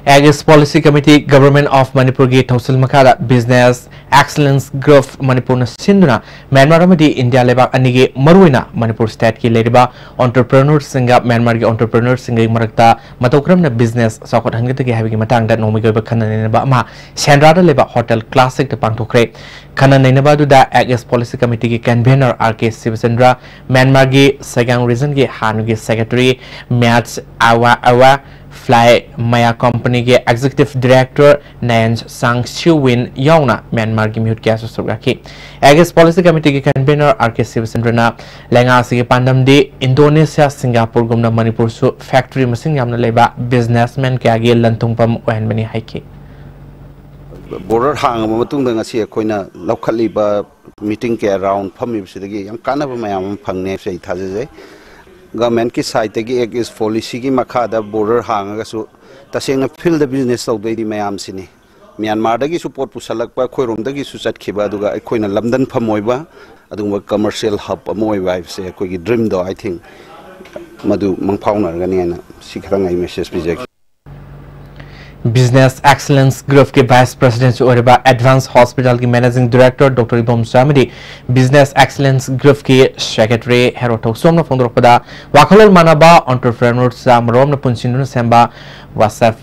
Act East Policy Committee, Government of ꯃꯅꯤꯄꯨꯔꯒꯤ ꯊꯧꯁꯤꯜ ꯃꯈꯥꯗ Business Excellence Group ꯃꯅꯤꯄꯨꯔꯅ ꯁꯤꯟꯗꯨꯅ ꯃ꯭ꯌꯥꯟꯃꯥꯔ ꯑꯃꯗꯤ ꯏꯟꯗꯤꯌꯥ ꯂꯩꯕꯥꯛ ꯑꯅꯤꯒꯤ ꯃꯔꯨꯑꯣꯏꯅ ꯃꯅꯤꯄꯨꯔ ꯁ꯭ꯇꯦꯠꯀꯤ ꯂꯩꯔꯤꯕ entrepreneurꯁꯤꯡꯒ ꯃ꯭ꯌꯥꯟꯃꯥꯔꯒꯤ entrepreneurꯁꯤꯡꯒꯤ ꯃꯔꯛꯇ ꯃꯇꯧ ꯀꯔꯝꯅ business ꯆꯥꯎꯈꯠꯍꯟꯒꯗꯒꯦ ꯍꯥꯏꯕꯒꯤ ꯃꯇꯥꯡꯗ ꯅꯣꯡꯃꯒꯤ ꯑꯣꯏꯕ ꯈꯟꯅ ꯅꯩꯅꯕ ꯑꯃ ꯁꯦꯟꯗ꯭ꯔꯥꯗ ꯂꯩꯕ Hotel Classicꯇ ꯄꯥꯡꯊꯣꯛꯈ꯭ꯔꯦ꯫ ꯈꯟꯅ ꯅꯩꯅꯕ ꯑꯗꯨꯗ Act East Policy Committeeꯒꯤ convener R K Sivachandra, ꯃ꯭ꯌꯥꯟꯃꯥꯔꯒꯤ ꯁꯦꯒꯥꯡ regionꯒꯤ ꯍꯥꯟꯅꯒꯤ secretary ꯃ꯭ꯌꯥꯠꯁ ꯑꯋꯥ ꯑꯋꯥ, Fly Maya Companyꯒꯤ executive director Nayan Sang Siu Win ꯌꯥꯎꯅ ꯃ꯭ꯌꯥꯟꯃꯥꯔꯒꯤ ꯃꯤꯍꯨꯠ ꯀꯌꯥꯁꯨ ꯁꯔꯨꯛ ꯌꯥꯈꯤ꯫ Act East Policy Committeeꯒꯤ convener R K Sivachandraꯅ ꯂꯩꯉꯥꯛ ꯑꯁꯤꯒꯤ ꯄꯥꯟꯗꯝꯗꯤ ꯏꯟꯗꯣꯅꯦꯁꯤꯌꯥ, ꯁꯤꯡꯒꯥꯄꯨꯔꯒꯨꯝꯅ ꯃꯅꯤꯄꯨꯔꯁꯨ factory ꯃꯁꯤꯡ ꯌꯥꯝꯅ ꯂꯩꯕ businessman ꯀꯌꯥꯒꯤ ꯂꯟꯊꯨꯡꯐꯝ ꯑꯣꯏꯍꯟꯕꯅꯤ ꯍꯥꯏꯈꯤ꯫ Border ꯍꯥꯡꯉꯕ ꯃꯇꯨꯡꯗ ꯉꯁꯤ ꯑꯩꯈꯣꯏꯅ ꯂꯧꯈꯠꯂꯤꯕ meeting ꯀꯌꯥ round ꯐꯝꯃꯤꯕꯁꯤꯗꯒꯤ ꯌꯥꯝ ꯀꯥꯟꯅꯕ ꯃꯌꯥꯝ ꯑꯃ ꯐꯪꯅꯤ ꯍꯥꯏꯕꯁꯤ ꯑꯩ ꯊꯥꯖꯖꯩ꯫ Governmentꯀꯤ sideꯇꯒꯤ Act East Policyꯒꯤ ꯃꯈꯥꯗ border ꯍꯥꯡꯉꯒꯁꯨ ꯇꯁꯦꯡꯅ fieldꯇ business ꯇꯧꯗꯣꯏꯗꯤ ꯃꯌꯥꯝꯁꯤꯅꯤ꯫ ꯃ꯭ꯌꯥꯟꯃꯥꯔꯗꯒꯤꯁꯨ ꯄꯣꯠ ꯄꯨꯁꯜꯂꯛꯄ, ꯑꯩꯈꯣꯏꯔꯣꯝꯗꯒꯤꯁꯨ ꯆꯠꯈꯤꯕ, ꯑꯗꯨꯒ ꯑꯩꯈꯣꯏꯅ ꯂꯝꯗꯝ ꯐꯝ ꯑꯣꯏꯕ, ꯑꯗꯨꯒꯨꯝꯕ commercial hub ꯑꯃ ꯑꯣꯏꯕ ꯍꯥꯏꯕꯁꯦ ꯑꯩꯈꯣꯏꯒꯤ dreamꯗꯣ, I think, ꯃꯗꯨ ꯃꯪꯐꯥꯎꯅꯔꯒꯅꯤ ꯍꯥꯏꯅ ꯁꯤ ꯈꯇꯪ ꯑꯩ message ꯄꯤꯖꯒꯦ꯫ Business Excellence Groupꯀꯤ Vice Presidentꯁꯨ ꯑꯣꯏꯔꯤꯕ Advance Hospitalꯒꯤ Managing Director Doctor Ibomcha ꯑꯃꯗꯤ Business Excellence Groupꯀꯤ Secretary ꯍꯦꯔꯣ ꯊꯧꯁꯣꯝꯅ ꯐꯣꯡꯗꯣꯔꯛꯄꯗ, ꯋꯥꯈꯜꯂꯣꯟ ꯃꯥꯟꯅꯕ entrepreneurs ꯆꯥꯃꯔꯣꯝꯅ ꯄꯨꯟꯁꯤꯟꯗꯨꯅ ꯁꯦꯝꯕ WhatsApp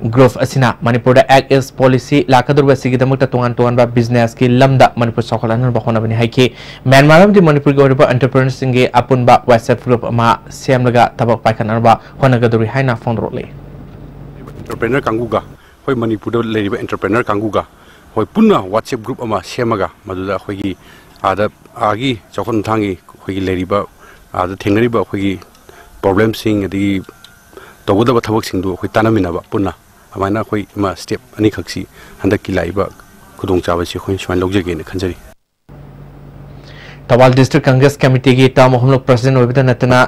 group ꯑꯁꯤꯅ ꯃꯅꯤꯄꯨꯔꯗ Act East Policy ꯂꯥꯛꯀꯗꯧꯔꯤꯕ ꯑꯁꯤꯒꯤꯗꯃꯛꯇ ꯇꯣꯉꯥꯟ ꯇꯣꯉꯥꯟꯕ businessꯀꯤ ꯂꯝꯗ ꯃꯅꯤꯄꯨꯔ ꯆꯥꯎꯈꯠꯍꯟꯅꯕ ꯍꯣꯠꯅꯕꯅꯤ ꯍꯥꯏꯈꯤ꯫ ꯃ꯭ꯌꯥꯟꯃꯥꯔ ꯑꯃꯗꯤ ꯃꯅꯤꯄꯨꯔꯒꯤ ꯑꯣꯏꯔꯤꯕ entrepreneurꯁꯤꯡꯒꯤ ꯑꯄꯨꯟꯕ WhatsApp group ꯑꯃ ꯁꯦꯝꯂꯒ ꯊꯕꯛ ꯄꯥꯏꯈꯠꯅꯕ ꯍꯣꯠꯅꯒꯗꯧꯔꯤ ꯍꯥꯏꯅ ꯐꯣꯡꯗꯣꯔꯛꯂꯤ꯫ Entrepreneur ꯀꯥꯡꯕꯨꯒ, ꯑꯩꯈꯣꯏ ꯃꯅꯤꯄꯨꯔꯗ ꯂꯩꯔꯤꯕ entrepreneur ꯀꯥꯡꯕꯨꯒ, ꯑꯩꯈꯣꯏ ꯄꯨꯟꯅ WhatsApp group ꯑꯃ ꯁꯦꯝꯃꯒ, ꯃꯗꯨꯗ ꯑꯩꯈꯣꯏꯒꯤ ꯑꯥꯗ, ꯑꯥꯒꯤ ꯆꯥꯎꯈꯠ ꯊꯥꯡꯒꯤ ꯑꯩꯈꯣꯏꯒꯤ ꯂꯩꯔꯤꯕ, ꯑꯥꯗ ꯊꯦꯡꯅꯔꯤꯕ ꯑꯩꯈꯣꯏꯒꯤ problemꯁꯤꯡ, ꯑꯗꯒꯤ ꯇꯧꯒꯗꯕ ꯊꯕꯛꯁꯤꯡꯗꯨ ꯑꯩꯈꯣꯏ ꯇꯥꯟꯅꯃꯤꯟꯅꯕ ꯄꯨꯟꯅ, ꯑꯗꯨꯃꯥꯏꯅ ꯑꯩꯈꯣꯏ ꯑꯃ step ꯑꯅꯤꯈꯛꯁꯤ ꯍꯟꯗꯛꯀꯤ ꯂꯥꯛꯏꯕ ꯈꯨꯗꯣꯡꯆꯥꯕꯁꯤ ꯑꯩꯈꯣꯏ ꯁꯨꯃꯥꯏꯅ ꯂꯧꯖꯒꯦꯅ ꯈꯟꯖꯔꯤ꯫ ꯊꯧꯕꯥꯜ District Congress Committeeꯒꯤ ꯇꯔꯥꯃꯥꯄꯟꯂꯛ President ꯑꯣꯏꯕꯗ ꯅꯠꯇꯅ,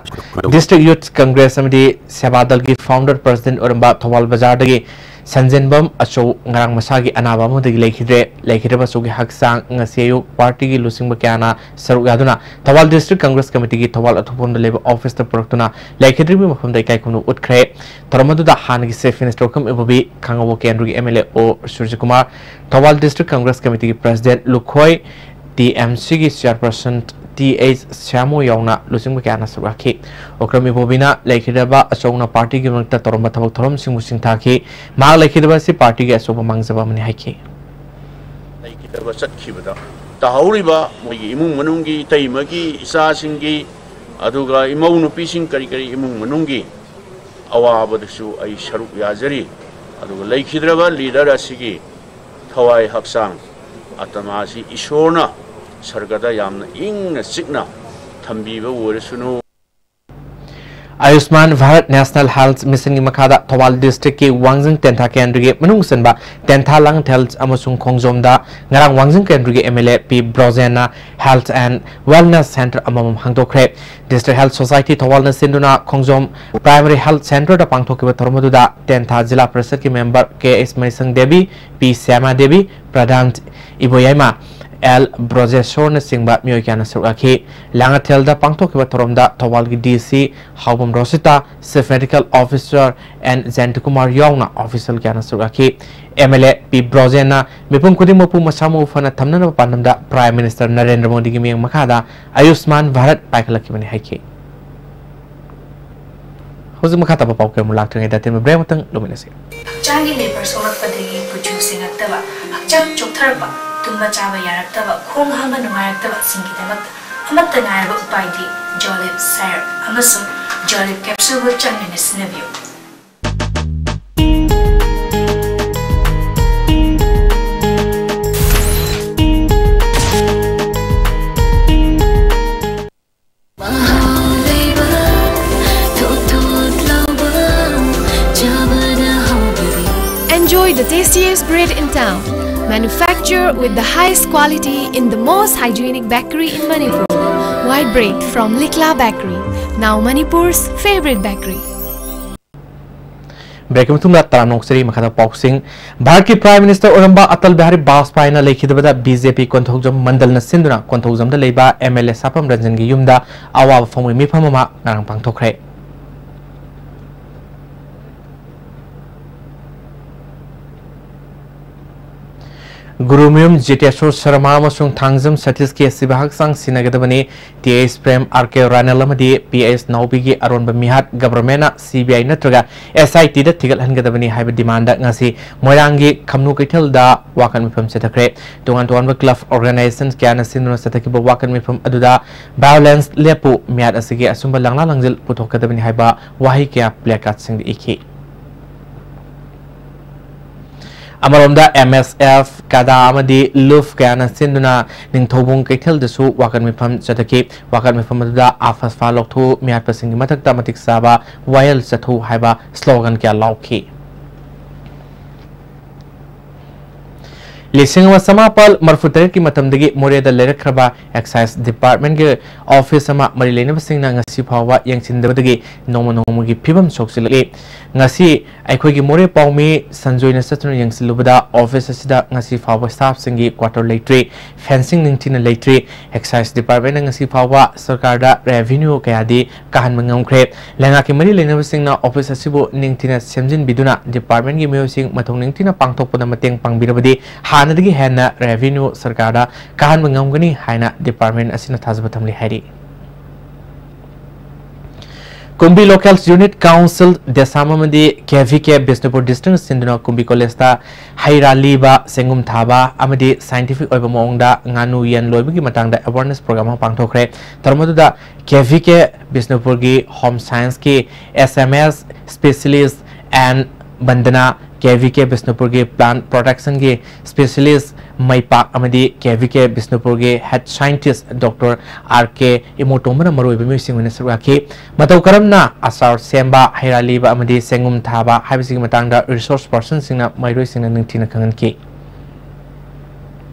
District Youth Congress ꯑꯃꯗꯤ ꯁꯦꯕꯥ ꯗꯜꯒꯤ Founder President ꯑꯣꯏꯔꯝꯕ ꯊꯧꯕꯥꯜ ꯕꯖꯥꯔꯗꯒꯤ ꯁꯟꯖꯦꯟꯕꯝ ꯑꯆꯧ ꯉꯔꯥꯡ ꯃꯁꯥꯒꯤ ꯑꯅꯥꯕ ꯑꯃꯗꯒꯤ ꯂꯩꯈꯤꯗ꯭ꯔꯦ꯫ ꯂꯩꯈꯤꯗ꯭ꯔꯕ ꯑꯆꯧꯒꯤ ꯍꯛꯆꯥꯡ ꯉꯁꯤ ꯑꯌꯨꯛ partyꯒꯤ ꯂꯨꯆꯤꯡꯕ ꯀꯌꯥꯅ ꯁꯔꯨꯛ ꯌꯥꯗꯨꯅ ꯊꯧꯕꯥꯜ District Congress Committeeꯒꯤ ꯊꯧꯕꯥꯜ ꯑꯊꯣꯛꯄꯝꯗ ꯂꯩꯕ officeꯇ ꯄꯨꯔꯛꯇꯨꯅ ꯂꯩꯈꯤꯗ꯭ꯔꯤꯕ ꯃꯐꯝꯗ ꯏꯀꯥꯏ ꯈꯨꯝꯅꯕ ꯎꯠꯈ꯭ꯔꯦ꯫ ꯊꯧꯔꯝ ꯑꯗꯨꯗ ꯍꯥꯟꯅꯒꯤ Chief Minister ꯑꯣꯀ꯭ꯔꯝ ꯏꯕꯣꯕꯤ, ꯈꯥꯡꯉꯕꯣꯛ ꯀꯦꯟꯗ꯭ꯔꯒꯤ MLA O Surjakumar, Thoubal District Congress Committeeꯒꯤ President ꯂꯨꯈꯣꯏ, TMCꯒꯤ Chairperson ꯇꯤ ꯑꯩꯆ ꯁ꯭ꯌꯥꯃꯣ ꯌꯥꯎꯅ ꯂꯨꯆꯤꯡꯕ ꯀꯌꯥꯅ ꯁꯔꯨꯛ ꯌꯥꯈꯤ꯫ ꯑꯣꯀ꯭ꯔꯝ ꯏꯕꯣꯕꯤꯅ ꯂꯩꯈꯤꯗ꯭ꯔꯕ ꯑꯆꯧꯅ partyꯒꯤ ꯃꯔꯛꯇ ꯇꯧꯔꯝꯕ ꯊꯕꯛ ꯊꯧꯔꯝꯁꯤꯡꯕꯨ ꯁꯤꯡꯊꯥꯈꯤ꯫ ꯃꯍꯥꯛ ꯂꯩꯈꯤꯗꯕ ꯑꯁꯤ partyꯒꯤ ꯑꯆꯧꯕ ꯃꯥꯡꯖꯕ ꯑꯃꯅꯤ ꯍꯥꯏꯈꯤ꯫ ꯂꯩꯈꯤꯗꯕ ꯆꯠꯈꯤꯕꯗ ꯇꯥꯍꯧꯔꯤꯕ ꯃꯣꯏꯒꯤ ꯏꯃꯨꯡ ꯃꯅꯨꯡꯒꯤ, ꯏꯇꯩꯃꯒꯤ, ꯏꯆꯥꯁꯤꯡꯒꯤ, ꯑꯗꯨꯒ ꯏꯃꯧ ꯅꯨꯄꯤꯁꯤꯡ, ꯀꯔꯤ ꯀꯔꯤ ꯏꯃꯨꯡ ꯃꯅꯨꯡꯒꯤ ꯑꯋꯥꯕꯗꯁꯨ ꯑꯩ ꯁꯔꯨꯛ ꯌꯥꯖꯔꯤ꯫ ꯑꯗꯨꯒ ꯂꯩꯈꯤꯗ꯭ꯔꯕ leader ꯑꯁꯤꯒꯤ ꯊꯋꯥꯏ ꯍꯛꯆꯥꯡ ꯑꯇꯃꯥꯁꯤ ꯏꯁꯣꯔꯅ ꯁꯔꯒꯗ ꯌꯥꯝꯅ ꯏꯪꯅ ꯆꯤꯛꯅ ꯊꯝꯕꯤꯕ ꯑꯣꯏꯔꯁꯅꯨ꯫ ꯑꯌꯨꯁꯃꯥꯟ ꯚꯥꯔꯠ National Health Missionꯒꯤ ꯃꯈꯥꯗ ꯊꯧꯕꯥꯜ Districtꯀꯤ ꯋꯥꯡꯖꯤꯡ ꯇꯦꯟꯊꯥ ꯀꯦꯟꯗ꯭ꯔꯒꯤ ꯃꯅꯨꯡ ꯆꯟꯕ ꯇꯦꯟꯊꯥ, ꯂꯥꯡꯉꯊꯦꯜ ꯑꯃꯁꯨꯡ ꯈꯣꯡꯖꯣꯝꯗ ꯉꯔꯥꯡ ꯋꯥꯡꯖꯤꯡ ꯀꯦꯟꯗ꯭ꯔꯒꯤ MLA P ꯕ꯭ꯔꯣꯖꯦꯟꯅ Health and Wellness Centre ꯑꯃꯃꯝ ꯍꯥꯡꯗꯣꯛꯈ꯭ꯔꯦ꯫ District Health Society ꯊꯧꯕꯥꯜꯅ ꯁꯤꯟꯗꯨꯅ ꯈꯣꯡꯖꯣꯝ Primary Health Centreꯗ ꯄꯥꯡꯊꯣꯛꯈꯤꯕ ꯊꯧꯔꯝ ꯑꯗꯨꯗ ꯇꯦꯟꯊꯥ ꯖꯤꯂꯥ ꯄꯔꯤꯁꯗꯀꯤ member K S Manishang Devi, P Shyama Devi, pradhan Iboyaima L ꯕ꯭ꯔꯣꯖꯦꯁꯣꯔꯅꯆꯤꯡꯕ ꯃꯤꯑꯣꯏ ꯀꯌꯥꯅ ꯁꯔꯨꯛ ꯌꯥꯈꯤ꯫ ꯂꯥꯡꯉꯊꯦꯜꯗ ꯄꯥꯡꯊꯣꯛꯈꯤꯕ ꯊꯧꯔꯝꯗ ꯊꯧꯕꯥꯜꯒꯤ DC Haobam Roshita, Chief Medical Officer N Jayantakumar ꯌꯥꯎꯅ official ꯀꯌꯥꯅ ꯁꯔꯨꯛ ꯌꯥꯈꯤ꯫ MLA ꯄꯤ ꯕ꯭ꯔꯣꯖꯦꯟꯅ ꯃꯤꯄꯨꯝ ꯈꯨꯗꯤꯡꯃꯛꯄꯨ ꯃꯁꯥ ꯃꯎ ꯐꯅ ꯊꯝꯅꯅꯕ ꯄꯥꯟꯗꯝꯗ Prime Minister ꯅꯔꯦꯟꯗ꯭ꯔ ꯃꯣꯗꯤꯒꯤ ꯃꯤꯠꯌꯦꯡ ꯃꯈꯥꯗ ꯑꯌꯨꯁꯃꯥꯟ ꯚꯥꯔꯠ ꯄꯥꯏꯈꯠꯂꯛꯈꯤꯕꯅꯤ ꯍꯥꯏꯈꯤ꯫ ꯍꯧꯖꯤꯛ ꯃꯈꯥ ꯇꯥꯕ ꯄꯥꯎ ꯀꯌꯥ ꯑꯃ ꯂꯥꯛꯇ꯭ꯔꯤꯉꯩꯗ ꯑꯇꯦꯟꯕ break ꯑꯃꯇꯪ ꯂꯧꯃꯤꯟꯅꯁꯤ꯫ ꯍꯛꯆꯥꯡꯒꯤ ꯂꯦꯕꯔ ꯁꯣꯛꯂꯛꯄꯗꯒꯤ ꯀꯨꯆꯨ ꯁꯦꯡꯉꯛꯇꯕ, ꯍꯛꯆꯥꯡ ꯆꯣꯛꯊꯔꯛꯄ, ꯇꯨꯝꯕ ꯆꯥꯕ ꯌꯥꯔꯛꯇꯕ, ꯈꯣꯡ ꯍꯥꯝꯕ ꯅꯨꯡꯉꯥꯏꯔꯛꯇꯕꯁꯤꯡꯒꯤꯗꯃꯛꯇ ꯑꯃꯠꯇ ꯉꯥꯏꯔꯕ ꯎꯄꯥꯏꯗꯤ Jolib syrup ꯑꯃꯁꯨꯡ Jolib capsule ꯕꯨ ꯆꯥꯡ ꯅꯥꯏꯅ ꯁꯤꯖꯤꯟꯅꯕꯤꯌꯨ꯫ Enjoy the tastiest bread in town. Manufacture with the highest quality in the most hygienic bakery in Manipur. White bread from Likla Bakery, now Manipur's favorite bakery. ꯕ꯭ꯔꯦꯛꯀꯤ ꯃꯇꯨꯡꯗ ꯇꯔꯥꯝꯅ ꯑꯣꯛꯆꯔꯤ꯫ ꯃꯈꯥꯗ ꯄꯥꯎꯁꯤꯡ꯫ ꯚꯥꯔꯠꯀꯤ ꯄ꯭ꯔꯥꯏꯝ ꯃꯤꯅꯤꯁꯇꯔ ꯑꯣꯏꯔꯝꯕ ꯑꯇꯜ ꯕꯤꯍꯥꯔꯤ ꯕꯥꯖꯄꯥꯏꯅ ꯂꯩꯈꯤꯗꯕꯗ ꯕꯤ ꯖꯦ ꯄꯤ ꯀꯣꯟꯊꯧꯖꯝ ꯃꯟꯗꯜꯅ ꯁꯤꯟꯗꯨꯅ ꯀꯣꯟꯊꯧꯖꯝꯗ ꯂꯩꯕ ꯑꯦꯝ ꯑꯦꯜ ꯑꯦ ꯁꯥꯄꯝ ꯔꯟꯖꯟꯒꯤ ꯌꯨꯝꯗ ꯑꯋꯥꯕ ꯐꯣꯡꯕꯒꯤ ꯃꯤꯐꯝ ꯑꯃ ꯉꯔꯥꯡ ꯄꯥꯡꯊꯣꯛꯈ꯭ꯔꯦ꯫ ꯒꯨꯔꯨꯃꯌꯨꯝ ꯖꯤꯇꯦꯁꯣꯔ ꯁꯔꯃ ꯑꯃꯁꯨꯡ ꯊꯥꯡꯖꯝ ꯁꯇꯤꯁꯀꯤ ꯑꯁꯤꯕ ꯍꯛꯆꯥꯡ ꯁꯤꯟꯅꯒꯗꯕꯅꯤ꯫ ꯇꯤ ꯑꯩꯆ ꯄ꯭ꯔꯦꯝ, ꯑꯥꯔ ꯀꯦ ꯔꯥꯅꯦꯜ ꯑꯃꯗꯤ ꯄꯤ ꯑꯩꯆ ꯅꯥꯎꯕꯤꯒꯤ ꯑꯔꯣꯟꯕ ꯃꯤꯍꯥꯠ ꯒꯚꯔꯟꯃꯦꯟꯠꯅ ꯁꯤ ꯕꯤ ꯑꯥꯏ ꯅꯠꯇ꯭ꯔꯒ ꯑꯦꯁ ꯑꯥꯏ ꯇꯤꯗ ꯊꯤꯒꯠꯍꯟꯒꯗꯕꯅꯤ ꯍꯥꯏꯕ ꯗꯤꯃꯥꯟꯗ ꯉꯁꯤ ꯃꯣꯏꯔꯥꯡꯒꯤ ꯈꯝꯅꯨ ꯀꯩꯊꯦꯜꯗ ꯋꯥꯀꯠ ꯃꯤꯐꯝ ꯆꯠꯊꯈ꯭ꯔꯦ꯫ ꯇꯣꯉꯥꯟ ꯇꯣꯉꯥꯟꯕ ꯀ꯭ꯂꯕ ꯑꯣꯔꯒꯅꯥꯏꯖꯦꯁꯟ ꯀꯌꯥꯅ ꯁꯤꯟꯗꯨꯅ ꯆꯠꯊꯈꯤꯕ ꯋꯥꯀꯠ ꯃꯤꯐꯝ ꯑꯗꯨꯗ ꯚꯥꯏꯑꯣꯂꯦꯟꯁ ꯂꯦꯞꯄꯨ, ꯃꯤꯍꯥꯠ ꯑꯁꯤꯒꯤ ꯑꯆꯨꯝꯕ ꯂꯥꯡꯂꯥ ꯂꯥꯡꯖꯤꯜ ꯄꯨꯊꯣꯛꯀꯗꯕꯅꯤ ꯍꯥꯏꯕ ꯋꯥꯍꯩ ꯀꯌꯥ ꯄ꯭ꯂꯦꯀꯥꯔꯗꯁꯤꯡꯗ ꯏꯈꯤ꯫ ꯑꯃꯔꯣꯝꯗ ꯑꯦꯝ ꯑꯦꯁ ꯑꯦꯐ, ꯀꯗꯥ ꯑꯃꯗꯤ ꯂꯨꯐ ꯀꯌꯥꯅ ꯁꯤꯟꯗꯨꯅ ꯅꯤꯡꯊꯧꯕꯨꯡ ꯀꯩꯊꯦꯜꯗꯁꯨ ꯋꯥꯀꯠ ꯃꯤꯐꯝ ꯆꯠꯊꯈꯤ꯫ ꯋꯥꯀꯠ ꯃꯤꯐꯝ ꯑꯗꯨꯗ ꯑꯐꯁꯐꯥ ꯂꯧꯊꯣꯛꯎ, ꯃꯤꯍꯥꯠꯄꯁꯤꯡꯒꯤ ꯃꯊꯛꯇ ꯃꯇꯤꯛ ꯆꯥꯕ ꯋꯥꯌꯦꯜ ꯆꯠꯊꯣꯛꯎ ꯍꯥꯏꯕ ꯁ꯭ꯂꯣꯒꯟ ꯀꯌꯥ ꯂꯥꯎꯈꯤ꯫ ꯂꯤꯁꯤꯡ ꯑꯃ ꯆꯃꯥꯄꯜ ꯃꯔꯤꯐꯨ ꯇꯔꯦꯠꯀꯤ ꯃꯇꯝꯗꯒꯤ ꯃꯣꯔꯦꯗ ꯂꯩꯔꯛꯈ꯭ꯔꯕ ꯑꯦꯛꯁꯥꯏꯖ ꯗꯤꯄꯥꯔꯠꯃꯦꯟꯠꯀꯤ ꯑꯣꯐꯤꯁ ꯑꯃ ꯃꯔꯤ ꯂꯩꯅꯕꯁꯤꯡꯅ ꯉꯁꯤ ꯐꯥꯎꯕ ꯌꯦꯡꯁꯤꯟꯗꯕꯗꯒꯤ ꯅꯣꯡꯃ ꯅꯣꯡꯃꯒꯤ ꯐꯤꯕꯝ ꯁꯣꯛꯆꯤꯜꯂꯛꯂꯤ꯫ ꯉꯁꯤ ꯑꯩꯈꯣꯏꯒꯤ ꯃꯣꯔꯦ ꯄꯥꯎꯃꯤ ꯁꯟꯖꯣꯏꯅ ꯆꯠꯇꯨꯅ ꯌꯦꯡꯁꯤꯜꯂꯨꯕꯗ ꯑꯣꯐꯤꯁ ꯑꯁꯤꯗ ꯉꯁꯤ ꯐꯥꯎꯕ ꯁ꯭ꯇꯥꯐꯁꯤꯡꯒꯤ ꯀ꯭ꯋꯥꯇꯔ ꯂꯩꯇ꯭ꯔꯤ, ꯐꯦꯟꯁꯤꯡ ꯅꯤꯡꯊꯤꯅ ꯂꯩꯇ꯭ꯔꯤ꯫ ꯑꯦꯛꯁꯥꯏꯖ ꯗꯤꯄꯥꯔꯠꯃꯦꯟꯠꯅ ꯉꯁꯤ ꯐꯥꯎꯕ ꯁꯔꯀꯥꯔꯗ ꯔꯦꯚꯤꯅ꯭ꯌꯨ ꯀꯌꯥꯗꯤ ꯀꯥꯍꯟꯕ ꯉꯝꯈ꯭ꯔꯦ꯫ ꯂꯩꯉꯥꯛꯀꯤ ꯃꯔꯤ ꯂꯩꯅꯕꯁꯤꯡꯅ ꯑꯣꯐꯤꯁ ꯑꯁꯤꯕꯨ ꯅꯤꯡꯊꯤꯅ ꯁꯦꯝꯖꯤꯟꯕꯤꯗꯨꯅ ꯗꯤꯄꯥꯔꯠꯃꯦꯟꯠꯀꯤ ꯃꯤꯑꯣꯏꯁꯤꯡ ꯃꯊꯧ ꯅꯤꯡꯊꯤꯅ ꯄꯥꯡꯊꯣꯛꯄꯗ ꯃꯇꯦꯡ ꯄꯥꯡꯕꯤꯔꯕꯗꯤ ꯍꯥꯟꯅꯗꯒꯤ ꯍꯦꯟꯅ ꯔꯦꯚꯤꯅ꯭ꯌꯨ ꯁꯔꯀꯥꯔꯗ ꯀꯥꯍꯟꯕ ꯉꯝꯒꯅꯤ ꯍꯥꯏꯅ ꯗꯤꯄꯥꯔꯠꯃꯦꯟꯠ ꯑꯁꯤꯅ ꯊꯥꯖꯕ ꯊꯝꯂꯤ ꯍꯥꯏꯔꯤ꯫ ꯀꯨꯝꯕꯤ ꯂꯣꯀꯦꯜ ꯌꯨꯅꯤꯠ ꯀꯥꯎꯟꯁꯤꯜ ꯗꯦꯁꯥꯝ ꯑꯃꯗꯤ ꯀꯦ ꯚꯤ ꯀꯦ ꯕꯤꯁꯅꯨꯄꯨꯔ ꯗꯤꯁꯇ꯭ꯔꯤꯛꯅ ꯁꯤꯟꯗꯨꯅ ꯀꯨꯝꯕꯤ ꯀꯣꯂꯦꯖꯇ ꯍꯩ ꯔꯥ ꯂꯤꯕ, ꯆꯦꯡꯒꯨꯝ ꯊꯥꯕ ꯑꯃꯗꯤ ꯁꯥꯏꯟꯇꯤꯐꯤꯛ ꯑꯣꯏꯕ ꯃꯑꯣꯡꯗ ꯉꯥꯅꯨ ꯌꯦꯟ ꯂꯣꯏꯕꯒꯤ ꯃꯇꯥꯡꯗ ꯑꯦꯋꯥꯔꯅꯦꯁ ꯄ꯭ꯔꯣꯒ꯭ꯔꯥꯝ ꯑꯃ ꯄꯥꯡꯊꯣꯛꯈ꯭ꯔꯦ꯫ ꯊꯧꯔꯝ ꯑꯗꯨꯗ ꯀꯦ ꯚꯤ ꯀꯦ ꯕꯤꯁꯅꯨꯄꯨꯔꯒꯤ ꯍꯣꯝ ꯁꯥꯏꯟꯁꯀꯤ S M S specialist N Bandana, K V K ꯕꯤꯁꯅꯨꯄꯨꯔꯒꯤ ꯄ꯭ꯂꯥꯟꯠ ꯄ꯭ꯔꯣꯇꯦꯛꯁꯟꯒꯤ ꯁ꯭ꯄꯦꯁꯤꯌꯦꯂꯤꯁ ꯃꯩꯄꯥꯛ ꯑꯃꯗꯤ ꯀꯦ ꯚꯤ ꯀꯦ ꯕꯤꯁꯅꯨꯄꯨꯔꯒꯤ head scientist doctor R K ꯏꯃꯣꯇꯣꯝꯕꯅ ꯃꯔꯨꯑꯣꯏꯕ ꯃꯤꯑꯣꯏꯁꯤꯡ ꯑꯣꯏꯅ ꯁꯔꯨꯛ ꯌꯥꯈꯤ꯫ ꯃꯇꯧ ꯀꯔꯝꯅ ꯑꯆꯥꯔ ꯁꯦꯝꯕ, ꯍꯩ ꯔꯥ ꯂꯤꯕ ꯑꯃꯗꯤ ꯆꯦꯡꯒꯨꯝ ꯊꯥꯕ ꯍꯥꯏꯕꯁꯤꯒꯤ ꯃꯇꯥꯡꯗ ꯔꯤꯁꯣꯔꯁ ꯄꯔꯁꯟꯁꯤꯡꯅ ꯃꯍꯩꯔꯣꯏꯁꯤꯡꯅ ꯅꯤꯡꯊꯤꯅ ꯈꯪꯍꯟꯈꯤ꯫